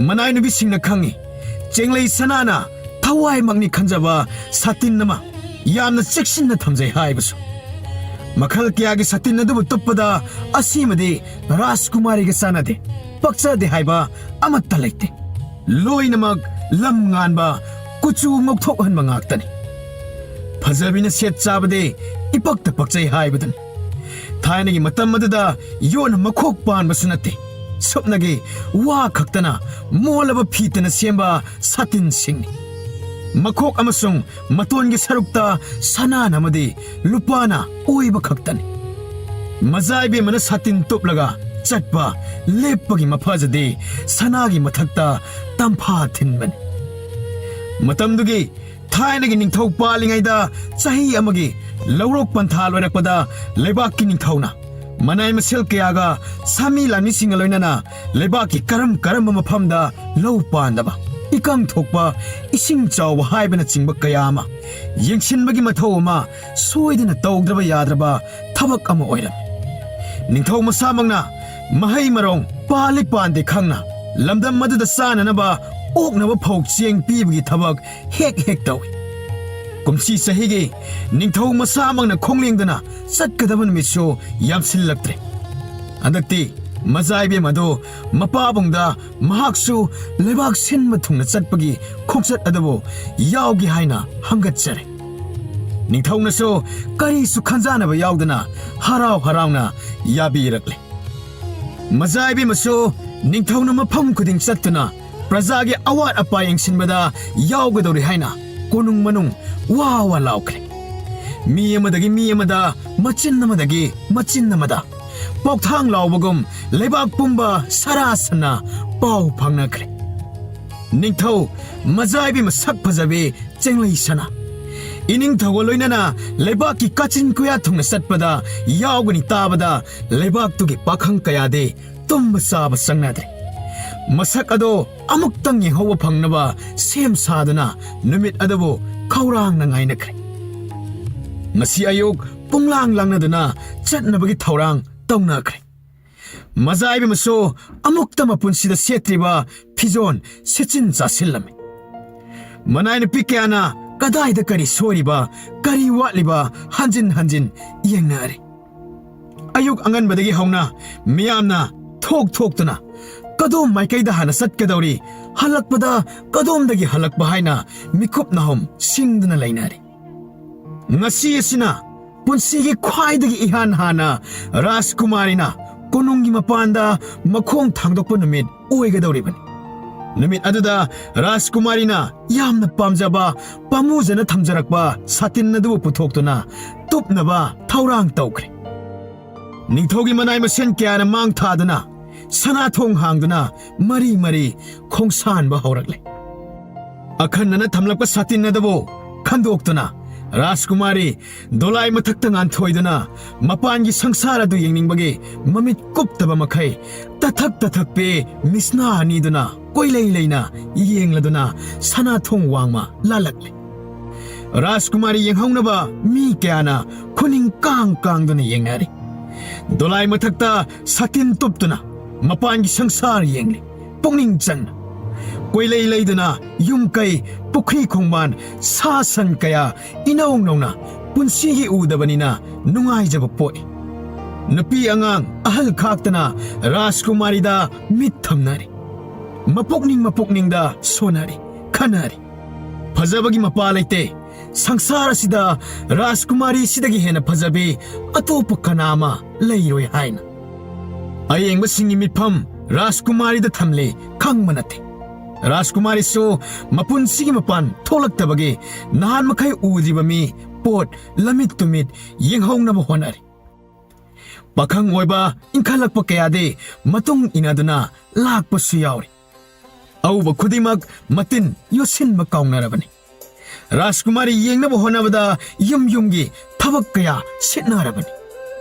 ꯃꯅꯥꯏ ꯅꯨꯄꯤꯁꯤꯡꯅ ꯈꯪꯏ, ꯆꯦꯡꯂꯩ ꯁꯅꯥꯅ ꯊꯋꯥꯏꯃꯛꯅꯤ ꯈꯟꯖꯕ ꯁꯥꯇꯤꯟ ꯑꯃ ꯌꯥꯝꯅ ꯆꯦꯛꯁꯤꯟꯅ ꯊꯝꯖꯩ ꯍꯥꯏꯕꯁꯨ꯫ ꯃꯈꯜ ꯀꯌꯥꯒꯤ ꯁꯥꯇꯤꯟ ꯑꯗꯨꯕꯨ ꯇꯨꯞꯄꯗ ꯑꯁꯤꯃꯗꯤ ꯔꯥꯖꯀꯨꯃꯥꯔꯤꯒ ꯆꯥꯟꯅꯗꯦ, ꯄꯛꯆꯗꯦ ꯍꯥꯏꯕ ꯑꯃꯠꯇ ꯂꯩꯇꯦ꯫ ꯂꯣꯏꯅꯃꯛ ꯂꯝ ꯉꯥꯟꯕ, ꯀꯨꯆꯨ ꯉꯧꯊꯣꯛꯍꯟꯕ ꯉꯥꯛꯇꯅꯤ꯫ ꯐꯖꯕꯤꯅ ꯁꯦꯠ ꯆꯥꯕꯗꯤ ꯏꯄꯛꯇ ꯄꯛꯆꯩ ꯍꯥꯏꯕꯗꯨꯅꯤ꯫ ꯊꯥꯏꯅꯒꯤ ꯃꯇꯝ ꯑꯗꯨꯗ ꯌꯣꯠꯅ ꯃꯈꯣꯛ ꯄꯥꯟꯕꯁꯨ ꯅꯠꯇꯦ, ꯁꯨꯞꯅꯒꯤ ꯋꯥ ꯈꯛꯇꯅ ꯃꯣꯜꯂꯕ ꯐꯤꯇꯅ ꯁꯦꯝꯕ ꯁꯥꯇꯤꯟꯁꯤꯡꯅꯤ꯫ ꯃꯈꯣꯛ ꯑꯃꯁꯨꯡ ꯃꯇꯣꯟꯒꯤ ꯁꯔꯨꯛꯇ ꯁꯅꯥꯅ ꯑꯃꯗꯤ ꯂꯨꯄꯥꯅ ꯑꯣꯏꯕ ꯈꯛꯇꯅꯤ꯫ ꯃꯖꯥ ꯏꯕꯦꯝꯃꯅ ꯁꯥꯇꯤꯟ ꯇꯨꯞꯂꯒ ꯆꯠꯄ ꯂꯦꯞꯄꯒꯤ ꯃꯐꯖꯗꯤ ꯁꯅꯥꯒꯤ ꯃꯊꯛꯇ ꯇꯝꯐꯥ ꯊꯤꯟꯕꯅꯤ꯫ ꯃꯇꯝꯗꯨꯒꯤ ꯊꯥꯏꯅꯒꯤ ꯅꯤꯡꯊꯧ ꯄꯥꯜꯂꯤꯉꯩꯗ ꯆꯍꯤ ꯑꯃꯒꯤ ꯂꯧꯔꯣꯛ ꯄꯟꯊꯥ ꯂꯣꯏꯔꯛꯄꯗ ꯂꯩꯕꯥꯛꯀꯤ ꯅꯤꯡꯊꯧꯅ ꯃꯅꯥꯏ ꯃꯁꯤꯜ ꯀꯌꯥꯒ ꯁꯥꯃꯤ ꯂꯥꯟꯃꯤꯁꯤꯡꯒ ꯂꯣꯏꯅꯅ ꯂꯩꯕꯥꯛꯀꯤ ꯀꯔꯝ ꯀꯔꯝꯕ ꯃꯐꯝꯗ ꯂꯧ ꯄꯥꯟꯗꯕ, ꯏꯀꯪ ꯊꯣꯛꯄ, ꯏꯁꯤꯡ ꯆꯥꯎꯕ ꯍꯥꯏꯕꯅꯆꯤꯡꯕ ꯀꯌꯥ ꯑꯃ ꯌꯦꯡꯁꯤꯟꯕꯒꯤ ꯃꯊꯧ ꯑꯃ ꯁꯣꯏꯗꯅ ꯇꯧꯗ꯭ꯔꯕ ꯌꯥꯗ꯭ꯔꯕ ꯊꯕꯛ ꯑꯃ ꯑꯣꯏꯔꯝꯃꯤ꯫ ꯅꯤꯡꯊꯧ ꯃꯁꯥꯃꯛꯅ ꯃꯍꯩ ꯃꯔꯣꯡ ꯄꯥꯜꯂꯤ ꯄꯥꯟꯗꯦ ꯈꯪꯅ ꯂꯝꯗꯝ ꯑꯗꯨꯗ ꯆꯥꯅꯅꯕ ꯑꯣꯛꯅꯕ ꯐꯧ ꯆꯦꯡ ꯄꯤꯕꯒꯤ ꯊꯕꯛ ꯍꯦꯛ ꯍꯦꯛ ꯇꯧꯏ꯫ ꯀꯨꯝꯁꯤ ꯆꯍꯤꯒꯤ ꯅꯤꯡꯊꯧ ꯃꯁꯥꯃꯛꯅ ꯈꯣꯡꯂꯦꯡꯗꯨꯅ ꯆꯠꯀꯗꯕ ꯅꯨꯃꯤꯠꯁꯨ ꯌꯥꯝꯁꯤꯜꯂꯛꯇ꯭ꯔꯦ꯫ ꯍꯟꯗꯛꯇꯤ ꯃꯖꯥꯏꯕꯦꯝ ꯑꯗꯨ ꯃꯄꯥꯕꯨꯡꯗ ꯃꯍꯥꯛꯁꯨ ꯂꯩꯕꯥꯛ ꯁꯤꯟꯕ ꯊꯨꯡꯅ ꯆꯠꯄꯒꯤ ꯈꯣꯡꯆꯠ ꯑꯗꯨꯕꯨ ꯌꯥꯎꯒꯦ ꯍꯥꯏꯅ ꯍꯪꯒꯠꯆꯔꯦ꯫ ꯅꯤꯡꯊꯧꯅꯁꯨ ꯀꯔꯤꯁꯨ ꯈꯟꯖꯥꯅꯕ ꯌꯥꯎꯗꯅ ꯍꯔꯥꯎ ꯍꯔꯥꯎꯅ ꯌꯥꯕꯤꯔꯛꯂꯦ꯫ ꯃꯖꯥꯏꯕꯤꯃꯁꯨ ꯅꯤꯡꯊꯧꯅ ꯃꯐꯝ ꯈꯨꯗꯤꯡ ꯆꯠꯇꯨꯅ ꯄ꯭ꯔꯖꯥꯒꯤ ꯑꯋꯥꯠ ꯑꯄꯥ ꯌꯦꯡꯁꯤꯟꯕꯗ ꯌꯥꯎꯒꯗꯧꯔꯤ ꯍꯥꯏꯅ ꯀꯣꯅꯨꯡ ꯃꯅꯨꯡ ꯋꯥ ꯋꯥ ꯂꯥꯎꯈ꯭ꯔꯦ꯫ ꯃꯤ ꯑꯃꯗꯒꯤ ꯃꯤ ꯑꯃꯗ, ꯃꯆꯤꯟ ꯑꯃꯗꯒꯤ ꯃꯆꯤꯟ ꯑꯃꯗ ꯄꯥꯎꯊꯥꯡ ꯂꯥꯎꯕꯒꯨꯝ ꯂꯩꯕꯥꯛ ꯄꯨꯝꯕ ꯁꯔꯥ ꯁꯟꯅ ꯄꯥꯎ ꯐꯪꯅꯈ꯭ꯔꯦ꯫ ꯅꯤꯡꯊꯧ ꯃꯖꯥꯏꯕꯤ ꯃꯁꯛ ꯐꯖꯕꯤ ꯆꯦꯡꯂꯩ ꯁꯅꯥ, ꯏꯅꯤꯡꯊꯧꯒ ꯂꯣꯏꯅꯅ ꯂꯩꯕꯥꯛꯀꯤ ꯀꯥꯆꯤꯟ ꯀꯣꯌꯥ ꯊꯨꯡꯅ ꯆꯠꯄꯗ ꯌꯥꯎꯒꯅꯤ ꯇꯥꯕꯗ ꯂꯩꯕꯥꯛꯇꯨꯒꯤ ꯄꯥꯈꯪ ꯀꯌꯥꯗꯤ ꯇꯨꯝꯕ ꯆꯥꯕ ꯆꯪꯅꯗ꯭ꯔꯦ꯫ ꯃꯁꯛ ꯑꯗꯣ ꯑꯃꯨꯛꯇꯪ ꯌꯦꯡꯍꯧꯕ ꯐꯪꯅꯕ ꯁꯦꯝ ꯁꯥꯗꯨꯅ ꯅꯨꯃꯤꯠ ꯑꯗꯨꯕꯨ ꯈꯧꯔꯥꯡꯅ ꯉꯥꯏꯅꯈ꯭ꯔꯦ꯫ ꯉꯁꯤ ꯑꯌꯨꯛ ꯄꯨꯡꯂꯥꯡ ꯂꯥꯡꯅꯗꯨꯅ ꯆꯠꯅꯕꯒꯤ ꯊꯧꯔꯥꯡ ꯇꯧꯅꯈ꯭ꯔꯦ꯫ ꯃꯖꯥꯏꯕꯤꯃꯁꯨ ꯑꯃꯨꯛꯇ ꯃꯄꯨꯟꯁꯤꯗ ꯁꯦꯠꯇ꯭ꯔꯤꯕ ꯐꯤꯖꯣꯜ ꯁꯦꯠꯆꯤꯟ ꯆꯥꯁꯤꯜꯂꯝꯃꯤ꯫ ꯃꯅꯥꯏ ꯅꯨꯄꯤ ꯀꯌꯥꯅ ꯀꯗꯥꯏꯗ ꯀꯔꯤ ꯁꯣꯏꯔꯤꯕ, ꯀꯔꯤ ꯋꯥꯠꯂꯤꯕ ꯍꯟꯖꯤꯟ ꯍꯟꯖꯤꯟ ꯌꯦꯡꯅꯔꯤ꯫ ꯑꯌꯨꯛ ꯑꯉꯟꯕꯗꯒꯤ ꯍꯧꯅ ꯃꯤꯌꯥꯝꯅ ꯊꯣꯛ ꯊꯣꯛꯇꯨꯅ ꯀꯗꯣꯝ ꯃꯥꯏꯀꯩꯗ ꯍꯥꯟꯅ ꯆꯠꯀꯗꯧꯔꯤ, ꯍꯜꯂꯛꯄꯗ ꯀꯗꯣꯝꯗꯒꯤ ꯍꯜꯂꯛꯄ ꯍꯥꯏꯅ ꯃꯤꯀꯨꯞ ꯅꯥꯍꯨꯝ ꯁꯤꯡꯗꯨꯅ ꯂꯩꯅꯔꯤ꯫ ꯉꯁꯤ ꯑꯁꯤꯅ ꯄꯨꯟꯁꯤꯒꯤ ꯈ꯭ꯋꯥꯏꯗꯒꯤ ꯏꯍꯥꯟ ꯍꯥꯟꯅ ꯔꯥꯖꯀꯨꯃꯥꯔꯤꯅ ꯀꯣꯅꯨꯡꯒꯤ ꯃꯄꯥꯟꯗ ꯃꯈꯣꯡ ꯊꯥꯡꯗꯣꯛꯄ ꯅꯨꯃꯤꯠ ꯑꯣꯏꯒꯗꯧꯔꯤꯕꯅꯤ꯫ ꯅꯨꯃꯤꯠ ꯑꯗꯨꯗ ꯔꯥꯖꯀꯨꯃꯥꯔꯤꯅ ꯌꯥꯝꯅ ꯄꯥꯝꯖꯕ ꯄꯥꯃꯨꯖꯅ ꯊꯝꯖꯔꯛꯄ ꯁꯥꯇꯤꯟ ꯑꯗꯨꯕꯨ ꯄꯨꯊꯣꯛꯇꯨꯅ ꯇꯨꯞꯅꯕ ꯊꯧꯔꯥꯡ ꯇꯧꯈ꯭ꯔꯦ꯫ ꯅꯤꯡꯊꯧꯒꯤ ꯃꯅꯥꯏ ꯃꯁꯦꯟ ꯀꯌꯥꯅ ꯃꯥꯡ ꯊꯥꯗꯨꯅ ꯁꯅꯥ ꯊꯣꯡ ꯍꯥꯡꯗꯨꯅ ꯃꯔꯤ ꯃꯔꯤ ꯈꯣꯡꯁꯥꯟꯕ ꯍꯧꯔꯛꯂꯦ꯫ ꯑꯈꯟꯅꯅ ꯊꯝꯂꯛꯄ ꯁꯥꯇꯤꯟ ꯑꯗꯨꯕꯨ ꯈꯟꯗꯣꯛꯇꯨꯅ ꯔꯥꯖꯀꯨꯃꯥꯔꯤ ꯗꯣꯂꯥꯏ ꯃꯊꯛꯇ ꯉꯥꯟꯊꯣꯏꯗꯨꯅ ꯃꯄꯥꯟꯒꯤ ꯁꯪꯁꯥꯔ ꯑꯗꯨ ꯌꯦꯡꯅꯤꯡꯕꯒꯤ ꯃꯃꯤꯠ ꯀꯨꯞꯇꯕ ꯃꯈꯩ ꯇꯊꯛ ꯇꯊꯛ ꯄꯦ ꯃꯤꯁꯅꯥ ꯑꯅꯤꯗꯨꯅ ꯀꯣꯏꯂꯩ ꯂꯩꯅ ꯌꯦꯡꯂꯗꯨꯅ ꯁꯅꯥꯊꯣꯡ ꯋꯥꯡꯃ ꯂꯥꯜꯂꯛꯂꯤ꯫ ꯔꯥꯖꯀꯨꯃꯥꯔꯤ ꯌꯦꯡꯍꯧꯅꯕ ꯃꯤ ꯀꯌꯥꯅ ꯈꯨꯅꯤꯡ ꯀꯥꯡ ꯀꯥꯡꯗꯨꯅ ꯌꯦꯡꯅꯔꯤ꯫ ꯗꯣꯂꯥꯏ ꯃꯊꯛꯇ ꯁꯥꯇꯤꯟ ꯇꯨꯞꯇꯨꯅ ꯃꯄꯥꯟꯒꯤ ꯁꯪꯁꯥꯔ ꯌꯦꯡꯂꯤ꯫ ꯄꯨꯛꯅꯤꯡ ꯆꯪꯅ ꯀꯣꯏꯂꯩ ꯂꯩꯗꯨꯅ ꯌꯨꯝ ꯀꯩ, ꯄꯨꯈ꯭ꯔꯤ ꯈꯣꯡꯕꯥꯟ, ꯁꯥ ꯁꯟ ꯀꯌꯥ ꯏꯅꯧ ꯅꯧꯅ ꯄꯨꯟꯁꯤꯒꯤ ꯎꯗꯕꯅꯤꯅ ꯅꯨꯡꯉꯥꯏꯖꯕ ꯄꯣꯛꯏ꯫ ꯅꯨꯄꯤ ꯑꯉꯥꯡ ꯑꯍꯜ ꯈꯥꯛꯇꯅ ꯔꯥꯖꯀꯨꯃꯥꯔꯤꯗ ꯃꯤꯠ ꯊꯝꯅꯔꯤ꯫ ꯃꯄꯨꯛꯅꯤꯡ ꯃꯄꯨꯛꯅꯤꯡꯗ ꯁꯣꯟꯅꯔꯤ, ꯈꯟꯅꯔꯤ꯫ ꯐꯖꯕꯒꯤ ꯃꯄꯥ ꯂꯩꯇꯦ꯫ ꯁꯪꯁꯥꯔ ꯑꯁꯤꯗ ꯔꯥꯖꯀꯨꯃꯥꯔꯤꯁꯤꯗꯒꯤ ꯍꯦꯟꯅ ꯐꯖꯕꯤ ꯑꯇꯣꯞꯄ ꯀꯅꯥ ꯑꯃ ꯂꯩꯔꯣꯏ ꯍꯥꯏꯅ꯫ ꯑꯌꯦꯡꯕꯁꯤꯡꯒꯤ ꯃꯤꯠꯐꯝ ꯔꯥꯖꯀꯨꯃꯥꯔꯤꯗ ꯊꯝꯂꯤ ꯈꯪꯕ ꯅꯠꯇꯦ꯫ ꯔꯥꯖꯀꯨꯃꯥꯔꯤꯁꯨ ꯃꯄꯨꯟꯁꯤꯒꯤ ꯃꯄꯥꯟ ꯊꯣꯛꯂꯛꯇꯕꯒꯤ ꯅꯍꯥꯟ ꯃꯈꯩ ꯎꯗ꯭ꯔꯤꯕ ꯃꯤ, ꯄꯣꯠ, ꯂꯃꯤꯠ ꯇꯨꯃꯤꯠ ꯌꯦꯡꯍꯧꯅꯕ ꯍꯣꯠꯅꯔꯤ꯫ ꯄꯥꯈꯪ ꯑꯣꯏꯕ ꯏꯟꯈꯠꯂꯛꯄ ꯀꯌꯥꯗꯤ ꯃꯇꯨꯡ ꯏꯟꯅꯗꯨꯅ ꯂꯥꯛꯄꯁꯨ ꯌꯥꯎꯔꯤ꯫ ꯑꯎꯕ ꯈꯨꯗꯤꯡꯃꯛ ꯃꯇꯤꯟ ꯌꯣꯠꯁꯤꯟꯕ ꯀꯥꯎꯅꯔꯕꯅꯤ꯫ ꯔꯥꯖꯀꯨꯃꯥꯔꯤ ꯌꯦꯡꯅꯕ ꯍꯣꯠꯅꯕꯗ ꯌꯨꯝ ꯌꯨꯝꯒꯤ ꯊꯕꯛ ꯀꯌꯥ ꯁꯤꯠꯅꯔꯕꯅꯤ꯫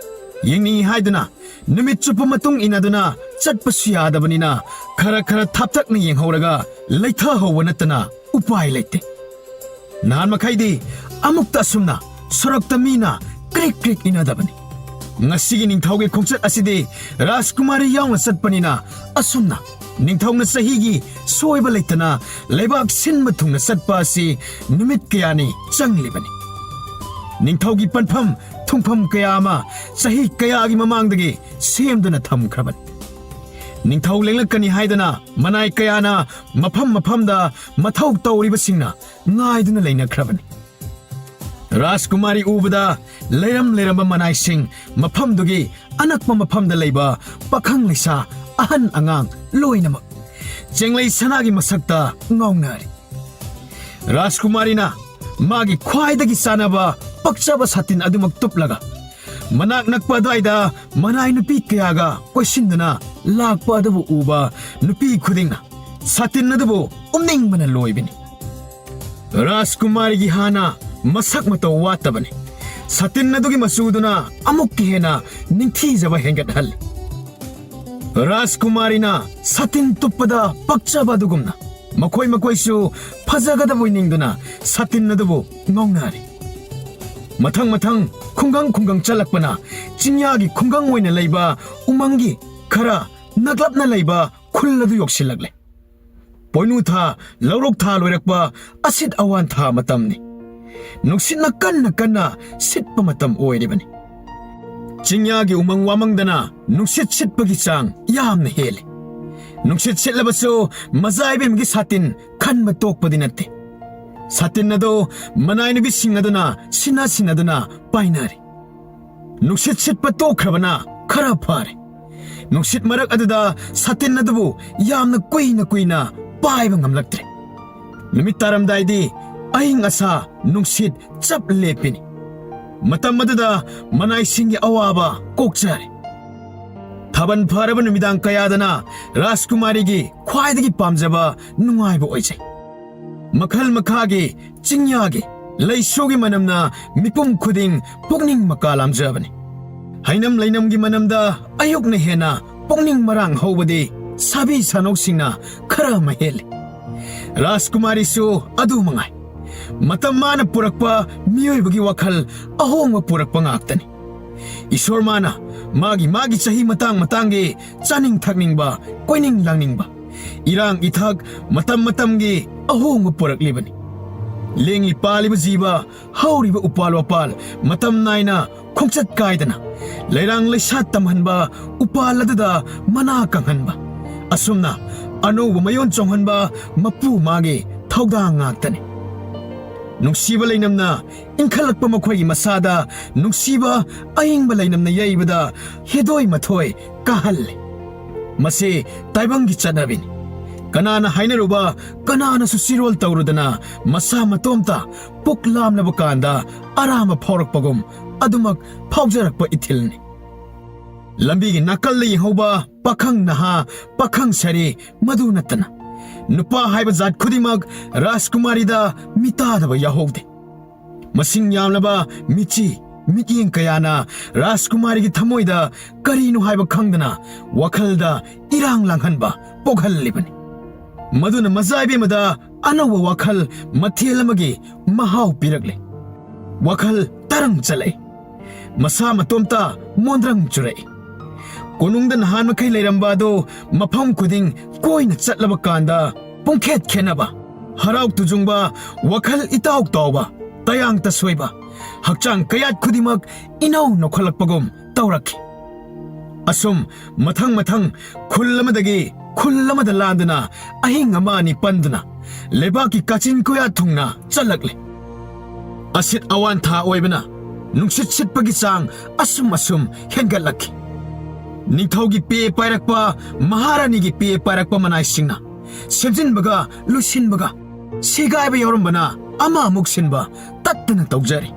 ꯌꯦꯡꯅꯤꯡꯏ ꯍꯥꯏꯗꯨꯅ ꯅꯨꯃꯤꯠ ꯆꯨꯞꯄ ꯃꯇꯨꯡ ꯏꯟꯅꯗꯨꯅ ꯆꯠꯄꯁꯨ ꯌꯥꯗꯕꯅꯤꯅ ꯈꯔ ꯈꯔ ꯊꯥꯞꯇꯛꯅ ꯌꯦꯡꯍꯧꯔꯒ ꯂꯩꯊꯍꯧꯕ ꯅꯠꯇꯅ ꯎꯄꯥꯏ ꯂꯩꯇꯦ꯫ ꯅꯍꯥꯟ ꯃꯈꯩꯗꯤ ꯑꯃꯨꯛꯇ ꯑꯁꯨꯝꯅ ꯁꯣꯔꯣꯛꯇ ꯃꯤꯅ ꯀ꯭ꯔꯤꯛ ꯀ꯭ꯔꯤꯛ ꯏꯟꯅꯗꯕꯅꯤ꯫ ꯉꯁꯤꯒꯤ ꯅꯤꯡꯊꯧꯒꯤ ꯈꯣꯡꯆꯠ ꯑꯁꯤꯗꯤ ꯔꯥꯖꯀꯨꯃꯥꯔꯤ ꯌꯥꯎꯅ ꯆꯠꯄꯅꯤꯅ ꯑꯁꯨꯝꯅ ꯅꯤꯡꯊꯧꯅ ꯆꯍꯤꯒꯤ ꯁꯣꯏꯕ ꯂꯩꯇꯅ ꯂꯩꯕꯥꯛ ꯁꯤꯟꯕ ꯊꯨꯡꯅ ꯆꯠꯄ ꯑꯁꯤ ꯅꯨꯃꯤꯠ ꯀꯌꯥꯅꯤ ꯆꯪꯂꯤꯕꯅꯤ꯫ ꯅꯤꯡꯊꯧꯒꯤ ꯄꯟꯐꯝ ꯊꯨꯡꯐꯝ ꯀꯌꯥ ꯑꯃ ꯆꯍꯤ ꯀꯌꯥꯒꯤ ꯃꯃꯥꯡꯗꯒꯤ ꯁꯦꯝꯗꯨꯅ ꯊꯝꯈ꯭ꯔꯕꯅꯤ꯫ ꯅꯤꯡꯊꯧ ꯂꯦꯡꯂꯛꯀꯅꯤ ꯍꯥꯏꯗꯅ ꯃꯅꯥꯏ ꯀꯌꯥꯅ ꯃꯐꯝ ꯃꯐꯝꯗ ꯃꯊꯧ ꯇꯧꯔꯤꯕꯁꯤꯡꯅ ꯉꯥꯏꯗꯨꯅ ꯂꯩꯅꯈ꯭ꯔꯕꯅꯤ꯫ ꯔꯥꯖꯀꯨꯃꯥꯔꯤ ꯎꯕꯗ ꯂꯩꯔꯝ ꯂꯩꯔꯝꯕ ꯃꯅꯥꯏꯁꯤꯡ, ꯃꯐꯝꯗꯨꯒꯤ ꯑꯅꯛꯄ ꯃꯐꯝꯗ ꯂꯩꯕ ꯄꯥꯈꯪ ꯂꯩꯁꯥ, ꯑꯍꯟ ꯑꯉꯥꯡ ꯂꯣꯏꯅꯃꯛ ꯆꯦꯡꯂꯩ ꯁꯅꯥꯒꯤ ꯃꯁꯛꯇ ꯉꯥꯎꯅꯔꯤ꯫ ꯔꯥꯖꯀꯨꯃꯥꯔꯤꯅ ꯃꯥꯒꯤ ꯈ꯭ꯋꯥꯏꯗꯒꯤ ꯆꯥꯟꯅꯕ ꯄꯛꯆꯕ ꯁꯥꯇꯤꯟ ꯑꯗꯨꯃꯛ ꯇꯨꯞꯂꯒ ꯃꯅꯥꯛ ꯅꯛꯄ ꯑꯗꯨꯋꯥꯏꯗ ꯃꯅꯥꯏ ꯅꯨꯄꯤ ꯀꯌꯥꯒ ꯀꯣꯏꯁꯤꯟꯗꯨꯅ ꯂꯥꯛꯄ ꯑꯗꯨꯕꯨ ꯎꯕ ꯅꯨꯄꯤ ꯈꯨꯗꯤꯡꯅ ꯁꯥꯇꯤꯟ ꯑꯗꯨꯕꯨ ꯎꯝꯅꯤꯡꯕꯅ ꯂꯣꯏꯕꯅꯤ꯫ ꯔꯥꯖꯀꯨꯃꯥꯔꯤꯒꯤ ꯍꯥꯟꯅ ꯃꯁꯛ ꯃꯇꯧ ꯋꯥꯠꯇꯕꯅꯤ꯫ ꯁꯥꯇꯤꯟ ꯑꯗꯨꯒꯤ ꯃꯆꯨꯗꯨꯅ ꯑꯃꯨꯛꯀ ꯍꯦꯟꯅ ꯅꯤꯡꯊꯤꯖꯕ ꯍꯦꯟꯒꯠꯍꯜꯂꯤ꯫ ꯔꯥꯖꯀꯨꯃꯥꯔꯤꯅ ꯁꯥꯇꯤꯟ ꯇꯨꯞꯄꯗ ꯄꯛꯆꯕ ꯑꯗꯨꯒꯨꯝꯅ ꯃꯈꯣꯏ ꯃꯈꯣꯏꯁꯨ ꯐꯖꯒꯗꯕ ꯑꯣꯏꯅꯤꯡꯗꯨꯅ ꯁꯥꯇꯤꯟ ꯑꯗꯨꯕꯨ ꯉꯥꯎꯅꯔꯤ꯫ ꯃꯊꯪ ꯃꯊꯪ ꯈꯨꯡꯒꯪ ꯈꯨꯡꯒꯪ ꯆꯠꯂꯛꯄꯅ ꯆꯤꯡꯌꯥꯒꯤ ꯈꯨꯡꯒꯪ ꯑꯣꯏꯅ ꯂꯩꯕ ꯎꯃꯪꯒꯤ ꯈꯔ ꯅꯛꯂꯞꯅ ꯂꯩꯕ ꯈꯨꯜ ꯑꯗꯨ ꯌꯧꯁꯤꯜꯂꯛꯂꯦ꯫ ꯄꯣꯏꯅꯨ ꯊꯥ, ꯂꯧꯔꯣꯛ ꯊꯥ ꯂꯣꯏꯔꯛꯄ ꯑꯁꯤꯠ ꯑꯋꯥꯟ ꯊꯥ ꯃꯇꯝꯅꯤ꯫ ꯅꯨꯡꯁꯤꯠꯅ ꯀꯟꯅ ꯀꯟꯅ ꯁꯤꯠꯄ ꯃꯇꯝ ꯑꯣꯏꯔꯤꯕꯅꯤ꯫ ꯆꯤꯡꯌꯥꯒꯤ ꯎꯃꯪ ꯋꯥꯃꯪꯗꯅ ꯅꯨꯡꯁꯤꯠ ꯁꯤꯠꯄꯒꯤ ꯆꯥꯡ ꯌꯥꯝꯅ ꯍꯦꯜꯂꯤ꯫ ꯅꯨꯡꯁꯤꯠ ꯁꯤꯠꯂꯕꯁꯨ ꯃꯖꯥ ꯏꯕꯦꯝꯒꯤ ꯁꯥꯇꯤꯟ ꯈꯟꯕ ꯇꯣꯛꯄꯗꯤ ꯅꯠꯇꯦ꯫ ꯁꯥꯇꯤꯟ ꯑꯗꯨ ꯃꯅꯥꯏ ꯅꯨꯄꯤꯁꯤꯡ ꯑꯗꯨꯅ ꯁꯤꯟꯅ ꯁꯤꯟꯅꯗꯨꯅ ꯄꯥꯏꯅꯔꯤ꯫ ꯅꯨꯡꯁꯤꯠ ꯁꯤꯠꯄ ꯇꯣꯛꯈ꯭ꯔꯕꯅ ꯈꯔ ꯐꯔꯦ꯫ ꯅꯨꯡꯁꯤꯠ ꯃꯔꯛ ꯑꯗꯨꯗ ꯁꯥꯇꯤꯟ ꯑꯗꯨꯕꯨ ꯌꯥꯝꯅ ꯀꯨꯏꯅ ꯀꯨꯏꯅ ꯄꯥꯏꯕ ꯉꯝꯂꯛꯇ꯭ꯔꯦ꯫ ꯅꯨꯃꯤꯠ ꯇꯥꯔꯝꯗꯥꯏꯗꯤ ꯑꯏꯪ ꯑꯁꯥ ꯅꯨꯡꯁꯤꯠ ꯆꯞ ꯂꯦꯞꯄꯤꯅꯤ꯫ ꯃꯇꯝ ꯑꯗꯨꯗ ꯃꯅꯥꯏꯁꯤꯡꯒꯤ ꯑꯋꯥꯕ ꯀꯣꯛꯆꯔꯦ꯫ ꯊꯥꯕꯜ ꯐꯥꯔꯕ ꯅꯨꯃꯤꯗꯥꯡ ꯀꯌꯥꯗꯅ ꯔꯥꯖꯀꯨꯃꯥꯔꯤꯒꯤ ꯈ꯭ꯋꯥꯏꯗꯒꯤ ꯄꯥꯝꯖꯕ ꯅꯨꯡꯉꯥꯏꯕ ꯑꯣꯏꯖꯩ꯫ ꯃꯈꯜ ꯃꯈꯥꯒꯤ ꯆꯤꯡꯌꯥꯒꯤ ꯂꯩꯁꯨꯒꯤ ꯃꯅꯝꯅ ꯃꯤꯄꯨꯝ ꯈꯨꯗꯤꯡ ꯄꯨꯛꯅꯤꯡ ꯃꯀꯥ ꯂꯥꯝꯖꯕꯅꯤ꯫ ꯍꯩꯅꯝ ꯂꯩꯅꯝꯒꯤ ꯃꯅꯝꯗ ꯑꯌꯨꯛꯅ ꯍꯦꯟꯅ ꯄꯨꯛꯅꯤꯡ ꯃꯔꯥꯡ ꯍꯧꯕꯗꯤ ꯁꯥꯕꯤ ꯁꯥꯅꯧꯁꯤꯡꯅ ꯈꯔ ꯑꯃ ꯍꯦꯜꯂꯤ꯫ ꯔꯥꯖꯀꯨꯃꯥꯔꯤꯁꯨ ꯑꯗꯨ ꯃꯉꯥꯏ꯫ ꯃꯇꯝ ꯃꯥꯅ ꯄꯨꯔꯛꯄ ꯃꯤꯑꯣꯏꯕꯒꯤ ꯋꯥꯈꯜ ꯑꯍꯣꯡꯕ ꯄꯨꯔꯛꯄ ꯉꯥꯛꯇꯅꯤ꯫ ꯏꯁꯣꯔ ꯃꯥꯅ ꯃꯥꯒꯤ ꯃꯥꯒꯤ ꯆꯍꯤ ꯃꯇꯥꯡ ꯃꯇꯥꯡꯒꯤ ꯆꯥꯅꯤꯡ ꯊꯛꯅꯤꯡꯕ, ꯀꯣꯏꯅꯤꯡ ꯂꯥꯡꯅꯤꯡꯕ, ꯏꯔꯥꯡ ꯏꯊꯛ ꯃꯇꯝ ꯃꯇꯝꯒꯤ ꯑꯍꯣꯡꯕ ꯄꯨꯔꯛꯂꯤꯕꯅꯤ꯫ ꯂꯦꯡꯂꯤ ꯄꯥꯜꯂꯤꯕ ꯖꯤꯕ, ꯍꯧꯔꯤꯕ ꯎꯄꯥꯜ ꯋꯥꯄꯥꯜ ꯃꯇꯝ ꯅꯥꯏꯅ ꯈꯣꯡꯆꯠ ꯀꯥꯏꯗꯅ ꯂꯩꯔꯥꯡ ꯂꯩꯁꯥ ꯇꯝꯍꯟꯕ, ꯎꯄꯥꯜ ꯑꯗꯨꯗ ꯃꯅꯥ ꯀꯪꯍꯟꯕ, ꯑꯁꯨꯝꯅ ꯑꯅꯧꯕ ꯃꯌꯣꯟ ꯆꯣꯡꯍꯟꯕ ꯃꯄꯨ ꯃꯥꯒꯤ ꯊꯧꯗꯥꯡ ꯉꯥꯛꯇꯅꯤ꯫ ꯅꯨꯡꯁꯤꯕ ꯂꯩꯅꯝꯅ ꯏꯟꯈꯠꯂꯛꯄ ꯃꯈꯣꯏꯒꯤ ꯃꯁꯥꯗ ꯅꯨꯡꯁꯤꯕ ꯑꯏꯪꯕ ꯂꯩꯅꯝꯅ ꯌꯩꯕꯗ ꯍꯦꯗꯣꯏ ꯃꯊꯣꯏ ꯀꯥꯍꯜꯂꯤ꯫ ꯃꯁꯤ ꯇꯥꯏꯕꯪꯒꯤ ꯆꯠꯅꯕꯤꯅꯤ꯫ ꯀꯅꯥꯅ ꯍꯥꯏꯅꯔꯨꯕ, ꯀꯅꯥꯅꯁꯨ ꯆꯤꯔꯣꯜ ꯇꯧꯔꯨꯗꯅ ꯃꯁꯥ ꯃꯇꯣꯝꯇ ꯄꯨꯛ ꯂꯥꯝꯂꯕ ꯀꯥꯟꯗ ꯑꯔꯥꯝꯕ ꯐꯥꯎꯔꯛꯄꯒꯨꯝ ꯑꯗꯨꯃꯛ ꯐꯥꯎꯖꯔꯛꯄ ꯏꯊꯤꯜꯅꯤ꯫ ꯂꯝꯕꯤꯒꯤ ꯅꯥꯀꯜꯗ ꯌꯦꯡꯍꯧꯕ ꯄꯥꯈꯪ ꯅꯍꯥ, ꯄꯥꯈꯪ ꯁꯥꯔꯤ ꯃꯗꯨ ꯅꯠꯇꯅ ꯅꯨꯄꯥ ꯍꯥꯏꯕ ꯖꯥꯠ ꯈꯨꯗꯤꯡꯃꯛ ꯔꯥꯖꯀꯨꯃꯥꯔꯤꯗ ꯃꯤꯇꯥꯗꯕ ꯌꯥꯎꯍꯧꯗꯦ꯫ ꯃꯁꯤꯡ ꯌꯥꯝꯂꯕ ꯃꯤꯠꯆꯤ, ꯃꯤꯠꯌꯦꯡ ꯀꯌꯥꯅ ꯔꯥꯖꯀꯨꯃꯥꯔꯤꯒꯤ ꯊꯃꯣꯏꯗ ꯀꯔꯤꯅꯣ ꯍꯥꯏꯕ ꯈꯪꯗꯅ ꯋꯥꯈꯜꯗ ꯏꯔꯥꯡ ꯂꯥꯡꯍꯟꯕ ꯄꯣꯛꯍꯜꯂꯤꯕꯅꯤ꯫ ꯃꯗꯨꯅ ꯃꯖꯥ ꯏꯕꯦꯝꯃꯗ ꯑꯅꯧꯕ ꯋꯥꯈꯜ ꯃꯊꯦꯜ ꯑꯃꯒꯤ ꯃꯍꯥꯎ ꯄꯤꯔꯛꯂꯦ꯫ ꯋꯥꯈꯜ ꯇꯔꯪ ꯆꯠꯂꯛꯏ꯫ ꯃꯁꯥ ꯃꯇꯣꯝꯇ ꯃꯣꯟꯗ꯭ꯔꯪ ꯆꯨꯔꯛꯏ꯫ ꯀꯣꯅꯨꯡꯗ ꯅꯍꯥꯟ ꯃꯈꯩ ꯂꯩꯔꯝꯕ ꯑꯗꯨ ꯃꯐꯝ ꯈꯨꯗꯤꯡ ꯀꯣꯏꯅ ꯆꯠꯂꯕ ꯀꯥꯟꯗ ꯄꯨꯡꯈꯦꯠ ꯈꯦꯠꯅꯕ, ꯍꯔꯥꯎ ꯇꯨꯖꯨꯡꯕ, ꯋꯥꯈꯜ ꯏꯇꯥꯎ ꯇꯥꯎꯕ, ꯇꯌꯥꯡ ꯇꯁꯣꯏꯕ, ꯍꯛꯆꯥꯡ ꯀꯌꯥꯠ ꯈꯨꯗꯤꯡꯃꯛ ꯏꯅꯧ ꯅꯧꯈꯠꯂꯛꯄꯒꯨꯝ ꯇꯧꯔꯛꯈꯤ꯫ ꯑꯁꯨꯝ ꯃꯊꯪ ꯃꯊꯪ ꯈꯨꯜ ꯑꯃꯗꯒꯤ ꯈꯨꯜ ꯑꯃꯗ ꯂꯥꯟꯗꯨꯅ ꯑꯍꯤꯡ ꯑꯃ ꯑꯅꯤ ꯄꯟꯗꯨꯅ ꯂꯩꯕꯥꯛꯀꯤ ꯀꯥꯆꯤꯟ ꯀꯣꯌꯥ ꯊꯨꯡꯅ ꯆꯠꯂꯛꯂꯦ꯫ ꯑꯁꯤꯠ ꯑꯋꯥꯟꯊꯥ ꯑꯣꯏꯕꯅ ꯅꯨꯡꯁꯤꯠ ꯁꯤꯠꯄꯒꯤ ꯆꯥꯡ ꯑꯁꯨꯝ ꯑꯁꯨꯝ ꯍꯦꯟꯒꯠꯂꯛꯈꯤ꯫ ꯅꯤꯡꯊꯧꯒꯤ ꯄꯦ ꯄꯥꯏꯔꯛꯄ, ꯃꯍꯥꯔꯥꯅꯤꯒꯤ ꯄꯦ ꯄꯥꯏꯔꯛꯄ ꯃꯅꯥꯏꯁꯤꯡꯅ ꯁꯦꯝꯖꯤꯟꯕꯒ ꯂꯣꯏꯁꯤꯟꯕꯒ, ꯁꯦꯒꯥꯏꯕ ꯌꯥꯎꯔꯝꯕꯅ ꯑꯃ ꯑꯃꯨꯛ ꯁꯤꯟꯕ ꯇꯠꯇꯅ ꯇꯧꯖꯔꯤ꯫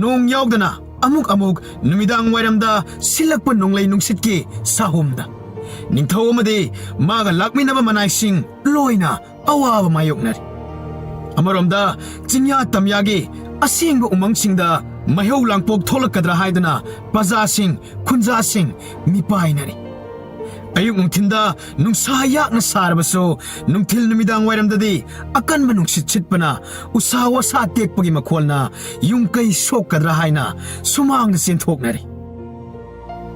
ꯅꯣꯡ ꯌꯥꯎꯗꯅ ꯑꯃꯨꯛ ꯑꯃꯨꯛ ꯅꯨꯃꯤꯗꯥꯡ ꯋꯥꯏꯔꯝꯗ ꯁꯤꯜꯂꯛꯄ ꯅꯣꯡꯂꯩ ꯅꯨꯡꯁꯤꯠꯀꯤ ꯁꯥꯍꯨꯝꯗ ꯅꯤꯡꯊꯧ ꯑꯃꯗꯤ ꯃꯥꯒ ꯂꯥꯛꯃꯤꯟꯅꯕ ꯃꯅꯥꯏꯁꯤꯡ ꯂꯣꯏꯅ ꯑꯋꯥꯕ ꯃꯥꯌꯣꯛꯅꯔꯤ꯫ ꯑꯃꯔꯣꯝꯗ ꯆꯤꯡꯌꯥ ꯇꯝꯌꯥꯒꯤ ꯑꯁꯦꯡꯕ ꯎꯃꯪꯁꯤꯡꯗ ꯃꯩꯍꯧ ꯂꯥꯡꯄꯣꯛ ꯊꯣꯛꯂꯛꯀꯗ꯭ꯔꯥ ꯍꯥꯏꯗꯨꯅ ꯄ꯭ꯔꯖꯥꯁꯤꯡ, ꯈꯨꯟꯖꯥꯁꯤꯡ ꯃꯤꯄꯥꯏꯅꯔꯤ꯫ ꯑꯌꯨꯛ ꯅꯨꯡꯊꯤꯟꯗ ꯅꯨꯡꯁꯥ ꯌꯥꯛꯅ ꯁꯥꯔꯕꯁꯨ, ꯅꯨꯡꯊꯤꯜ ꯅꯨꯃꯤꯗꯥꯡ ꯋꯥꯏꯔꯝꯗꯗꯤ ꯑꯀꯟꯕ ꯅꯨꯡꯁꯤꯠ ꯁꯤꯠꯄꯅ ꯎꯁꯥ ꯋꯥꯁꯥ ꯇꯦꯛꯄꯒꯤ ꯃꯈꯣꯜꯅ ꯌꯨꯝ ꯀꯩ ꯁꯣꯛꯀꯗ꯭ꯔꯥ ꯍꯥꯏꯅ ꯁꯨꯃꯥꯡꯗ ꯆꯦꯟꯊꯣꯛꯅꯔꯤ꯫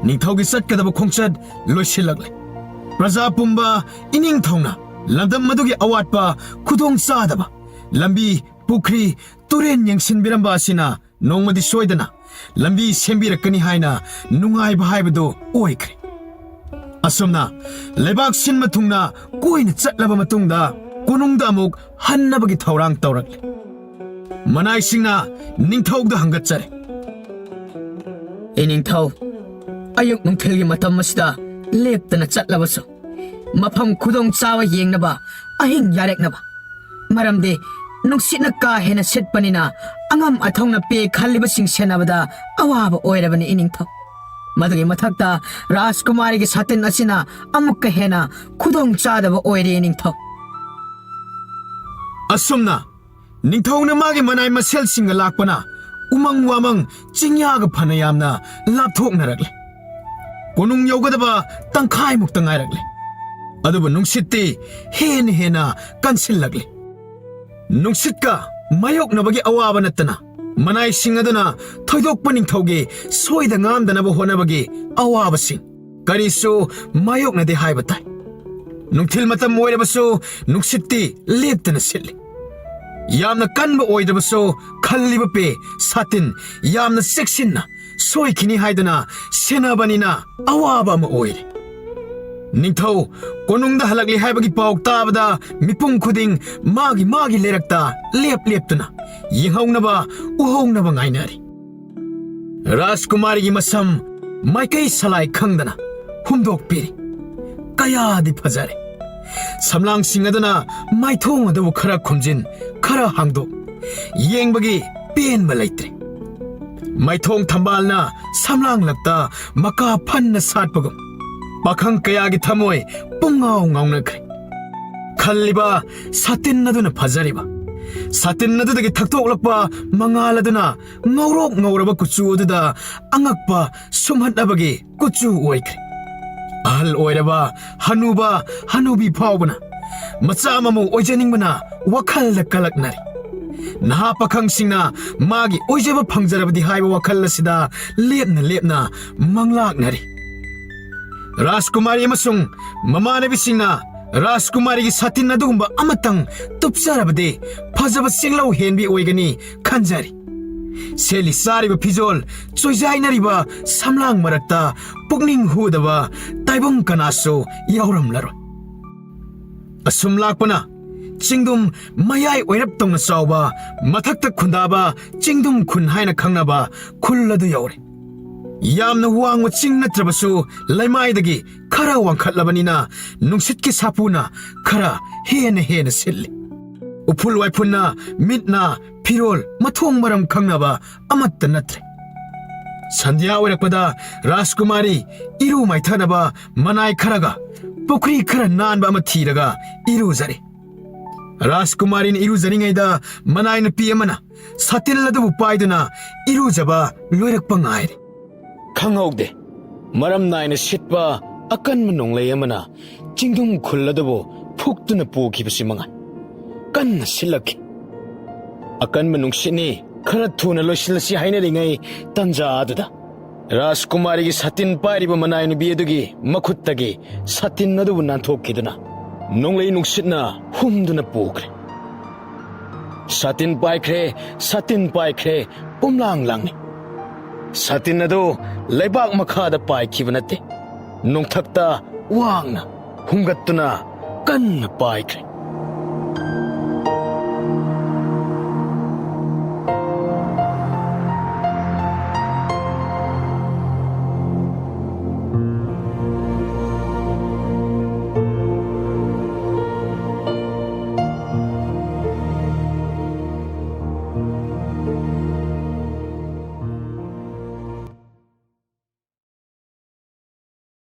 ꯅꯤꯡꯊꯧꯒꯤ ꯆꯠꯀꯗꯕ ꯈꯣꯡꯆꯠ ꯂꯣꯏꯁꯤꯜꯂꯛꯂꯦ꯫ ꯄ꯭ꯔꯖꯥ ꯄꯨꯝꯕ ꯏꯅꯤꯡꯊꯧꯅ ꯂꯝꯗꯝ ꯑꯗꯨꯒꯤ ꯑꯋꯥꯠꯄ, ꯈꯨꯗꯣꯡ ꯆꯥꯗꯕ, ꯂꯝꯕꯤ, ꯄꯨꯈ꯭ꯔꯤ, ꯇꯨꯔꯦꯟ ꯌꯦꯡꯁꯤꯟꯕꯤꯔꯝꯕ ꯑꯁꯤꯅ ꯅꯣꯡꯃꯗꯤ ꯁꯣꯏꯗꯅ ꯂꯝꯕꯤ ꯁꯦꯝꯕꯤꯔꯛꯀꯅꯤ ꯍꯥꯏꯅ ꯅꯨꯡꯉꯥꯏꯕ ꯍꯥꯏꯕꯗꯨ ꯑꯣꯏꯈ꯭ꯔꯦ꯫ ꯑꯁꯨꯝꯅ ꯂꯩꯕꯥꯛ ꯁꯤꯟꯕ ꯊꯨꯡꯅ ꯀꯣꯏꯅ ꯆꯠꯂꯕ ꯃꯇꯨꯡꯗ ꯀꯣꯅꯨꯡꯗ ꯑꯃꯨꯛ ꯍꯟꯅꯕꯒꯤ ꯊꯧꯔꯥꯡ ꯇꯧꯔꯛꯂꯦ꯫ ꯃꯅꯥꯏꯁꯤꯡꯅ ꯅꯤꯡꯊꯧꯗ ꯍꯪꯒꯠꯆꯔꯦ꯫ "ꯏꯅꯤꯡꯊꯧ, ꯑꯌꯨꯛ ꯅꯨꯡꯊꯤꯜꯒꯤ ꯃꯇꯝ ꯑꯁꯤꯗ ꯂꯦꯞꯇꯅ ꯆꯠꯂꯕꯁꯨ ꯃꯐꯝ ꯈꯨꯗꯣꯡ ꯆꯥꯕ ꯌꯦꯡꯅꯕ ꯑꯍꯤꯡ ꯌꯥꯔꯦꯛꯅꯕ꯫ ꯃꯔꯝꯗꯤ ꯅꯨꯡꯁꯤꯠꯅ ꯀꯥ ꯍꯦꯟꯅ ꯁꯤꯠꯄꯅꯤꯅ ꯑꯉꯝ ꯑꯊꯧꯅ ꯄꯦ ꯈꯜꯂꯤꯕꯁꯤꯡ ꯁꯦꯟꯅꯕꯗ ꯑꯋꯥꯕ ꯑꯣꯏꯔꯕꯅꯤ ꯏꯅꯤꯡꯊꯧ꯫ ꯃꯗꯨꯒꯤ ꯃꯊꯛꯇ ꯔꯥꯖꯀꯨꯃꯥꯔꯤꯒꯤ ꯁꯥꯇꯤꯟ ꯑꯁꯤꯅ ꯑꯃꯨꯛꯀ ꯍꯦꯟꯅ ꯈꯨꯗꯣꯡ ꯆꯥꯗꯕ ꯑꯣꯏꯔꯦ ꯏꯅꯤꯡꯊꯧ"꯫ ꯑꯁꯨꯝꯅ ꯅꯤꯡꯊꯧꯅ ꯃꯥꯒꯤ ꯃꯅꯥꯏ ꯃꯁꯦꯜꯁꯤꯡꯒ ꯂꯥꯛꯄꯅ ꯎꯃꯪ ꯋꯥꯃꯪ ꯆꯤꯡꯌꯥꯒ ꯐꯅ ꯌꯥꯝꯅ ꯂꯥꯞꯊꯣꯛꯅꯔꯛꯂꯦ꯫ ꯀꯣꯅꯨꯡ ꯌꯧꯒꯗꯕ ꯇꯪꯈꯥꯏꯃꯨꯛꯇ ꯉꯥꯏꯔꯛꯂꯦ꯫ ꯑꯗꯨꯕꯨ ꯅꯨꯡꯁꯤꯠꯇꯤ ꯍꯦꯟꯅ ꯍꯦꯟꯅ ꯀꯟꯁꯤꯜꯂꯛꯂꯦ꯫ ꯅꯨꯡꯁꯤꯠꯀ ꯃꯥꯌꯣꯛꯅꯕꯒꯤ ꯑꯋꯥꯕ ꯅꯠꯇꯅ, ꯃꯅꯥꯏꯁꯤꯡ ꯑꯗꯨꯅ ꯊꯣꯏꯗꯣꯛꯄ ꯅꯤꯡꯊꯧꯒꯤ ꯁꯣꯏꯗ ꯉꯥꯝꯗꯅꯕ ꯍꯣꯠꯅꯕꯒꯤ ꯑꯋꯥꯕꯁꯤꯡ ꯀꯔꯤꯁꯨ ꯃꯥꯌꯣꯛꯅꯗꯦ ꯍꯥꯏꯕ ꯇꯥꯏ꯫ ꯅꯨꯡꯊꯤꯜ ꯃꯇꯝ ꯑꯣꯏꯔꯕꯁꯨ ꯅꯨꯡꯁꯤꯠꯇꯤ ꯂꯦꯞꯇꯅ ꯁꯤꯠꯂꯤ꯫ ꯌꯥꯝꯅ ꯀꯟꯕ ꯑꯣꯏꯗ꯭ꯔꯕꯁꯨ, ꯈꯜꯂꯤꯕ ꯄꯦ ꯁꯥꯇꯤꯟ ꯌꯥꯝꯅ ꯆꯦꯛꯁꯤꯟꯅ ꯁꯣꯏꯈꯤꯅꯤ ꯍꯥꯏꯗꯨꯅ ꯁꯦꯟꯅꯕꯅꯤꯅ ꯑꯋꯥꯕ ꯑꯃ ꯑꯣꯏꯔꯦ꯫ ꯅꯤꯡꯊꯧ ꯀꯣꯅꯨꯡꯗ ꯍꯜꯂꯛꯂꯤ ꯍꯥꯏꯕꯒꯤ ꯄꯥꯎ ꯇꯥꯕꯗ ꯃꯤꯄꯨꯝ ꯈꯨꯗꯤꯡ ꯃꯥꯒꯤ ꯃꯥꯒꯤ ꯂꯩꯔꯛꯇ ꯂꯦꯞ ꯂꯦꯞꯇꯨꯅ ꯌꯦꯡꯍꯧꯅꯕ ꯎꯍꯧꯅꯕ ꯉꯥꯏꯅꯔꯤ꯫ ꯔꯥꯖꯀꯨꯃꯥꯔꯤꯒꯤ ꯃꯁꯝ ꯃꯥꯏꯀꯩ ꯁꯂꯥꯏ ꯈꯪꯗꯅ ꯍꯨꯝꯗꯣꯛꯄꯤꯔꯤ꯫ ꯀꯌꯥꯗꯤ ꯐꯖꯔꯦ꯫ ꯁꯝꯂꯥꯡꯁꯤꯡ ꯑꯗꯨꯅ ꯃꯥꯏꯊꯣꯡ ꯑꯗꯨꯕꯨ ꯈꯔ ꯈꯨꯝꯖꯤꯟ, ꯈꯔ ꯍꯥꯡꯗꯣꯛ, ꯌꯦꯡꯕꯒꯤ ꯄꯦꯟꯕ ꯂꯩꯇ꯭ꯔꯦ꯫ ꯃꯥꯏꯊꯣꯡ ꯊꯝꯕꯥꯜꯅ ꯁꯝꯂꯥꯡꯂꯛꯇ ꯃꯀꯥ ꯐꯟꯅ ꯁꯥꯠꯄꯒꯨꯝ, ꯄꯥꯈꯪ ꯀꯌꯥꯒꯤ ꯊꯃꯣꯏ ꯄꯨꯡꯉꯥꯎ ꯉꯥꯎꯅꯈ꯭ꯔꯦ꯫ ꯈꯜꯂꯤꯕ ꯁꯥꯇꯤꯟ ꯑꯗꯨꯅ ꯐꯖꯔꯤꯕ, ꯁꯥꯇꯤꯟ ꯑꯗꯨꯗꯒꯤ ꯊꯛꯇꯣꯛꯂꯛꯄ ꯃꯉꯥꯜ ꯑꯗꯨꯅ ꯉꯧꯔꯣꯛ ꯉꯧꯔꯕ ꯀꯨꯆꯨ ꯑꯗꯨꯗ ꯑꯉꯛꯄ ꯁꯨꯝꯍꯠꯅꯕꯒꯤ ꯀꯨꯆꯨ ꯑꯣꯏꯈ꯭ꯔꯦ꯫ ꯑꯍꯜ ꯑꯣꯏꯔꯕ ꯍꯅꯨꯕ ꯍꯅꯨꯕꯤ ꯐꯥꯎꯕꯅ ꯃꯆꯥ ꯃꯃꯧ ꯑꯣꯏꯖꯅꯤꯡꯕꯅ ꯋꯥꯈꯜꯗ ꯀꯂꯛꯅꯔꯤ꯫ ꯅꯍꯥ ꯄꯥꯈꯪꯁꯤꯡꯅ ꯃꯥꯒꯤ ꯑꯣꯏꯖꯕ ꯐꯪꯖꯔꯕꯗꯤ ꯍꯥꯏꯕ ꯋꯥꯈꯜ ꯑꯁꯤꯗ ꯂꯦꯞꯅ ꯂꯦꯞꯅ ꯃꯪꯂꯥꯛꯅꯔꯤ꯫ ꯔꯥꯖꯀꯨꯃꯥꯔꯤ ꯑꯃꯁꯨꯡ ꯃꯃꯥꯟꯅꯕꯤꯁꯤꯡꯅ ꯔꯥꯖꯀꯨꯃꯥꯔꯤꯒꯤ ꯁꯥꯇꯤꯟ ꯑꯗꯨꯒꯨꯝꯕ ꯑꯃꯇꯪ ꯇꯨꯞꯆꯔꯕꯗꯤ ꯐꯖꯕ ꯆꯦꯡꯂꯧ ꯍꯦꯟꯕꯤ ꯑꯣꯏꯒꯅꯤ ꯈꯟꯖꯔꯤ꯫ ꯁꯦꯠꯂꯤ ꯆꯥꯔꯤꯕ ꯐꯤꯖꯣꯜ ꯆꯣꯏꯖꯥꯏꯅꯔꯤꯕ ꯁꯝꯂꯥꯡ ꯃꯔꯛꯇ ꯄꯨꯛꯅꯤꯡ ꯍꯨꯗꯕ ꯇꯥꯏꯕꯪ ꯀꯅꯥꯁꯨ ꯌꯥꯎꯔꯝꯂꯔꯣꯏ꯫ ꯑꯁꯨꯝ ꯂꯥꯛꯄꯅ ꯆꯤꯡꯗꯨꯝ ꯃꯌꯥꯏ ꯑꯣꯏꯔꯞ ꯇꯧꯅ ꯆꯥꯎꯕ, ꯃꯊꯛꯇ ꯈꯨꯟꯗꯥꯕ ꯆꯤꯡꯗꯨꯝ ꯈꯨꯟ ꯍꯥꯏꯅ ꯈꯪꯅꯕ ꯈꯨꯜ ꯑꯗꯨ ꯌꯧꯔꯦ꯫ ꯌꯥꯝꯅ ꯋꯥꯡꯕ ꯆꯤꯡ ꯅꯠꯇ꯭ꯔꯕꯁꯨ ꯂꯩꯃꯥꯏꯗꯒꯤ ꯈꯔ ꯋꯥꯡꯈꯠꯂꯕꯅꯤꯅ ꯅꯨꯡꯁꯤꯠꯀꯤ ꯁꯥꯄꯨꯅ ꯈꯔ ꯍꯦꯟꯅ ꯍꯦꯟꯅ ꯁꯤꯠꯂꯤ꯫ ꯎꯐꯨꯜ ꯋꯥꯏꯐꯨꯜꯅ ꯃꯤꯠ ꯅꯥ, ꯐꯤꯔꯣꯜ ꯃꯊꯣꯡ ꯃꯔꯝ ꯈꯪꯅꯕ ꯑꯃꯠꯇ ꯅꯠꯇ꯭ꯔꯦ꯫ ꯁꯟꯙ꯭ꯌꯥ ꯑꯣꯏꯔꯛꯄꯗ ꯔꯥꯖꯀꯨꯃꯥꯔꯤ ꯏꯔꯨ ꯃꯥꯏꯊꯅꯕ ꯃꯅꯥꯏ ꯈꯔꯒ ꯄꯨꯈ꯭ꯔꯤ ꯈꯔ ꯅꯥꯟꯕ ꯑꯃ ꯊꯤꯔꯒ ꯏꯔꯨꯖꯔꯦ꯫ ꯔꯥꯖꯀꯨꯃꯥꯔꯤꯅ ꯏꯔꯨꯖꯔꯤꯉꯩꯗ ꯃꯅꯥꯏ ꯅꯨꯄꯤ ꯑꯃꯅ ꯁꯥꯇꯤꯟ ꯑꯗꯨꯕꯨ ꯄꯥꯏꯗꯨꯅ ꯏꯔꯨꯖꯕ ꯂꯣꯏꯔꯛꯄ ꯉꯥꯏꯔꯦ꯫ ꯈꯪꯍꯧꯗꯦ꯫ ꯃꯔꯝ ꯅꯥꯏꯅ ꯁꯤꯠꯄ ꯑꯀꯟꯕ ꯅꯣꯡꯂꯩ ꯑꯃꯅ ꯆꯤꯡꯗꯨꯝ ꯈꯨꯜ ꯑꯗꯨꯕꯨ ꯐꯨꯛꯇꯨꯅ ꯄꯨꯈꯤꯕꯁꯤ ꯃꯉꯥꯏ꯫ ꯀꯟꯅ ꯁꯤꯠꯂꯛꯈꯤ꯫ ꯑꯀꯟꯕ ꯅꯨꯡꯁꯤꯠꯅꯤ, ꯈꯔ ꯊꯨꯅ ꯂꯣꯏꯁꯤꯜꯂꯁꯤ ꯍꯥꯏꯅꯔꯤꯉꯩ ꯇꯟꯖꯥ ꯑꯗꯨꯗ ꯔꯥꯖꯀꯨꯃꯥꯔꯤꯒꯤ ꯁꯥꯇꯤꯟ ꯄꯥꯏꯔꯤꯕ ꯃꯅꯥꯏ ꯅꯨꯄꯤ ꯑꯗꯨꯒꯤ ꯃꯈꯨꯠꯇꯒꯤ ꯁꯥꯇꯤꯟ ꯑꯗꯨꯕꯨ ꯅꯥꯟꯊꯣꯛꯈꯤꯗꯨꯅ ꯅꯣꯡꯂꯩ ꯅꯨꯡꯁꯤꯠꯅ ꯍꯨꯝꯗꯨꯅ ꯄꯨꯈ꯭ꯔꯦ꯫ ꯁꯥꯇꯤꯟ ꯄꯥꯏꯈ꯭ꯔꯦ, ꯁꯥꯇꯤꯟ ꯄꯥꯏꯈ꯭ꯔꯦ, ꯄꯨꯝꯂꯥꯡ ꯂꯥꯡꯅꯤ꯫ ꯁꯥꯇꯤꯟ ꯑꯗꯨ ꯂꯩꯕꯥꯛ ꯃꯈꯥꯗ ꯄꯥꯏꯈꯤꯕ ꯅꯠꯇꯦ, ꯅꯣꯡꯊꯛꯇ ꯋꯥꯡꯅ ꯍꯨꯝꯒꯠꯇꯨꯅ ꯀꯟꯅ ꯄꯥꯏꯈ꯭ꯔꯦ꯫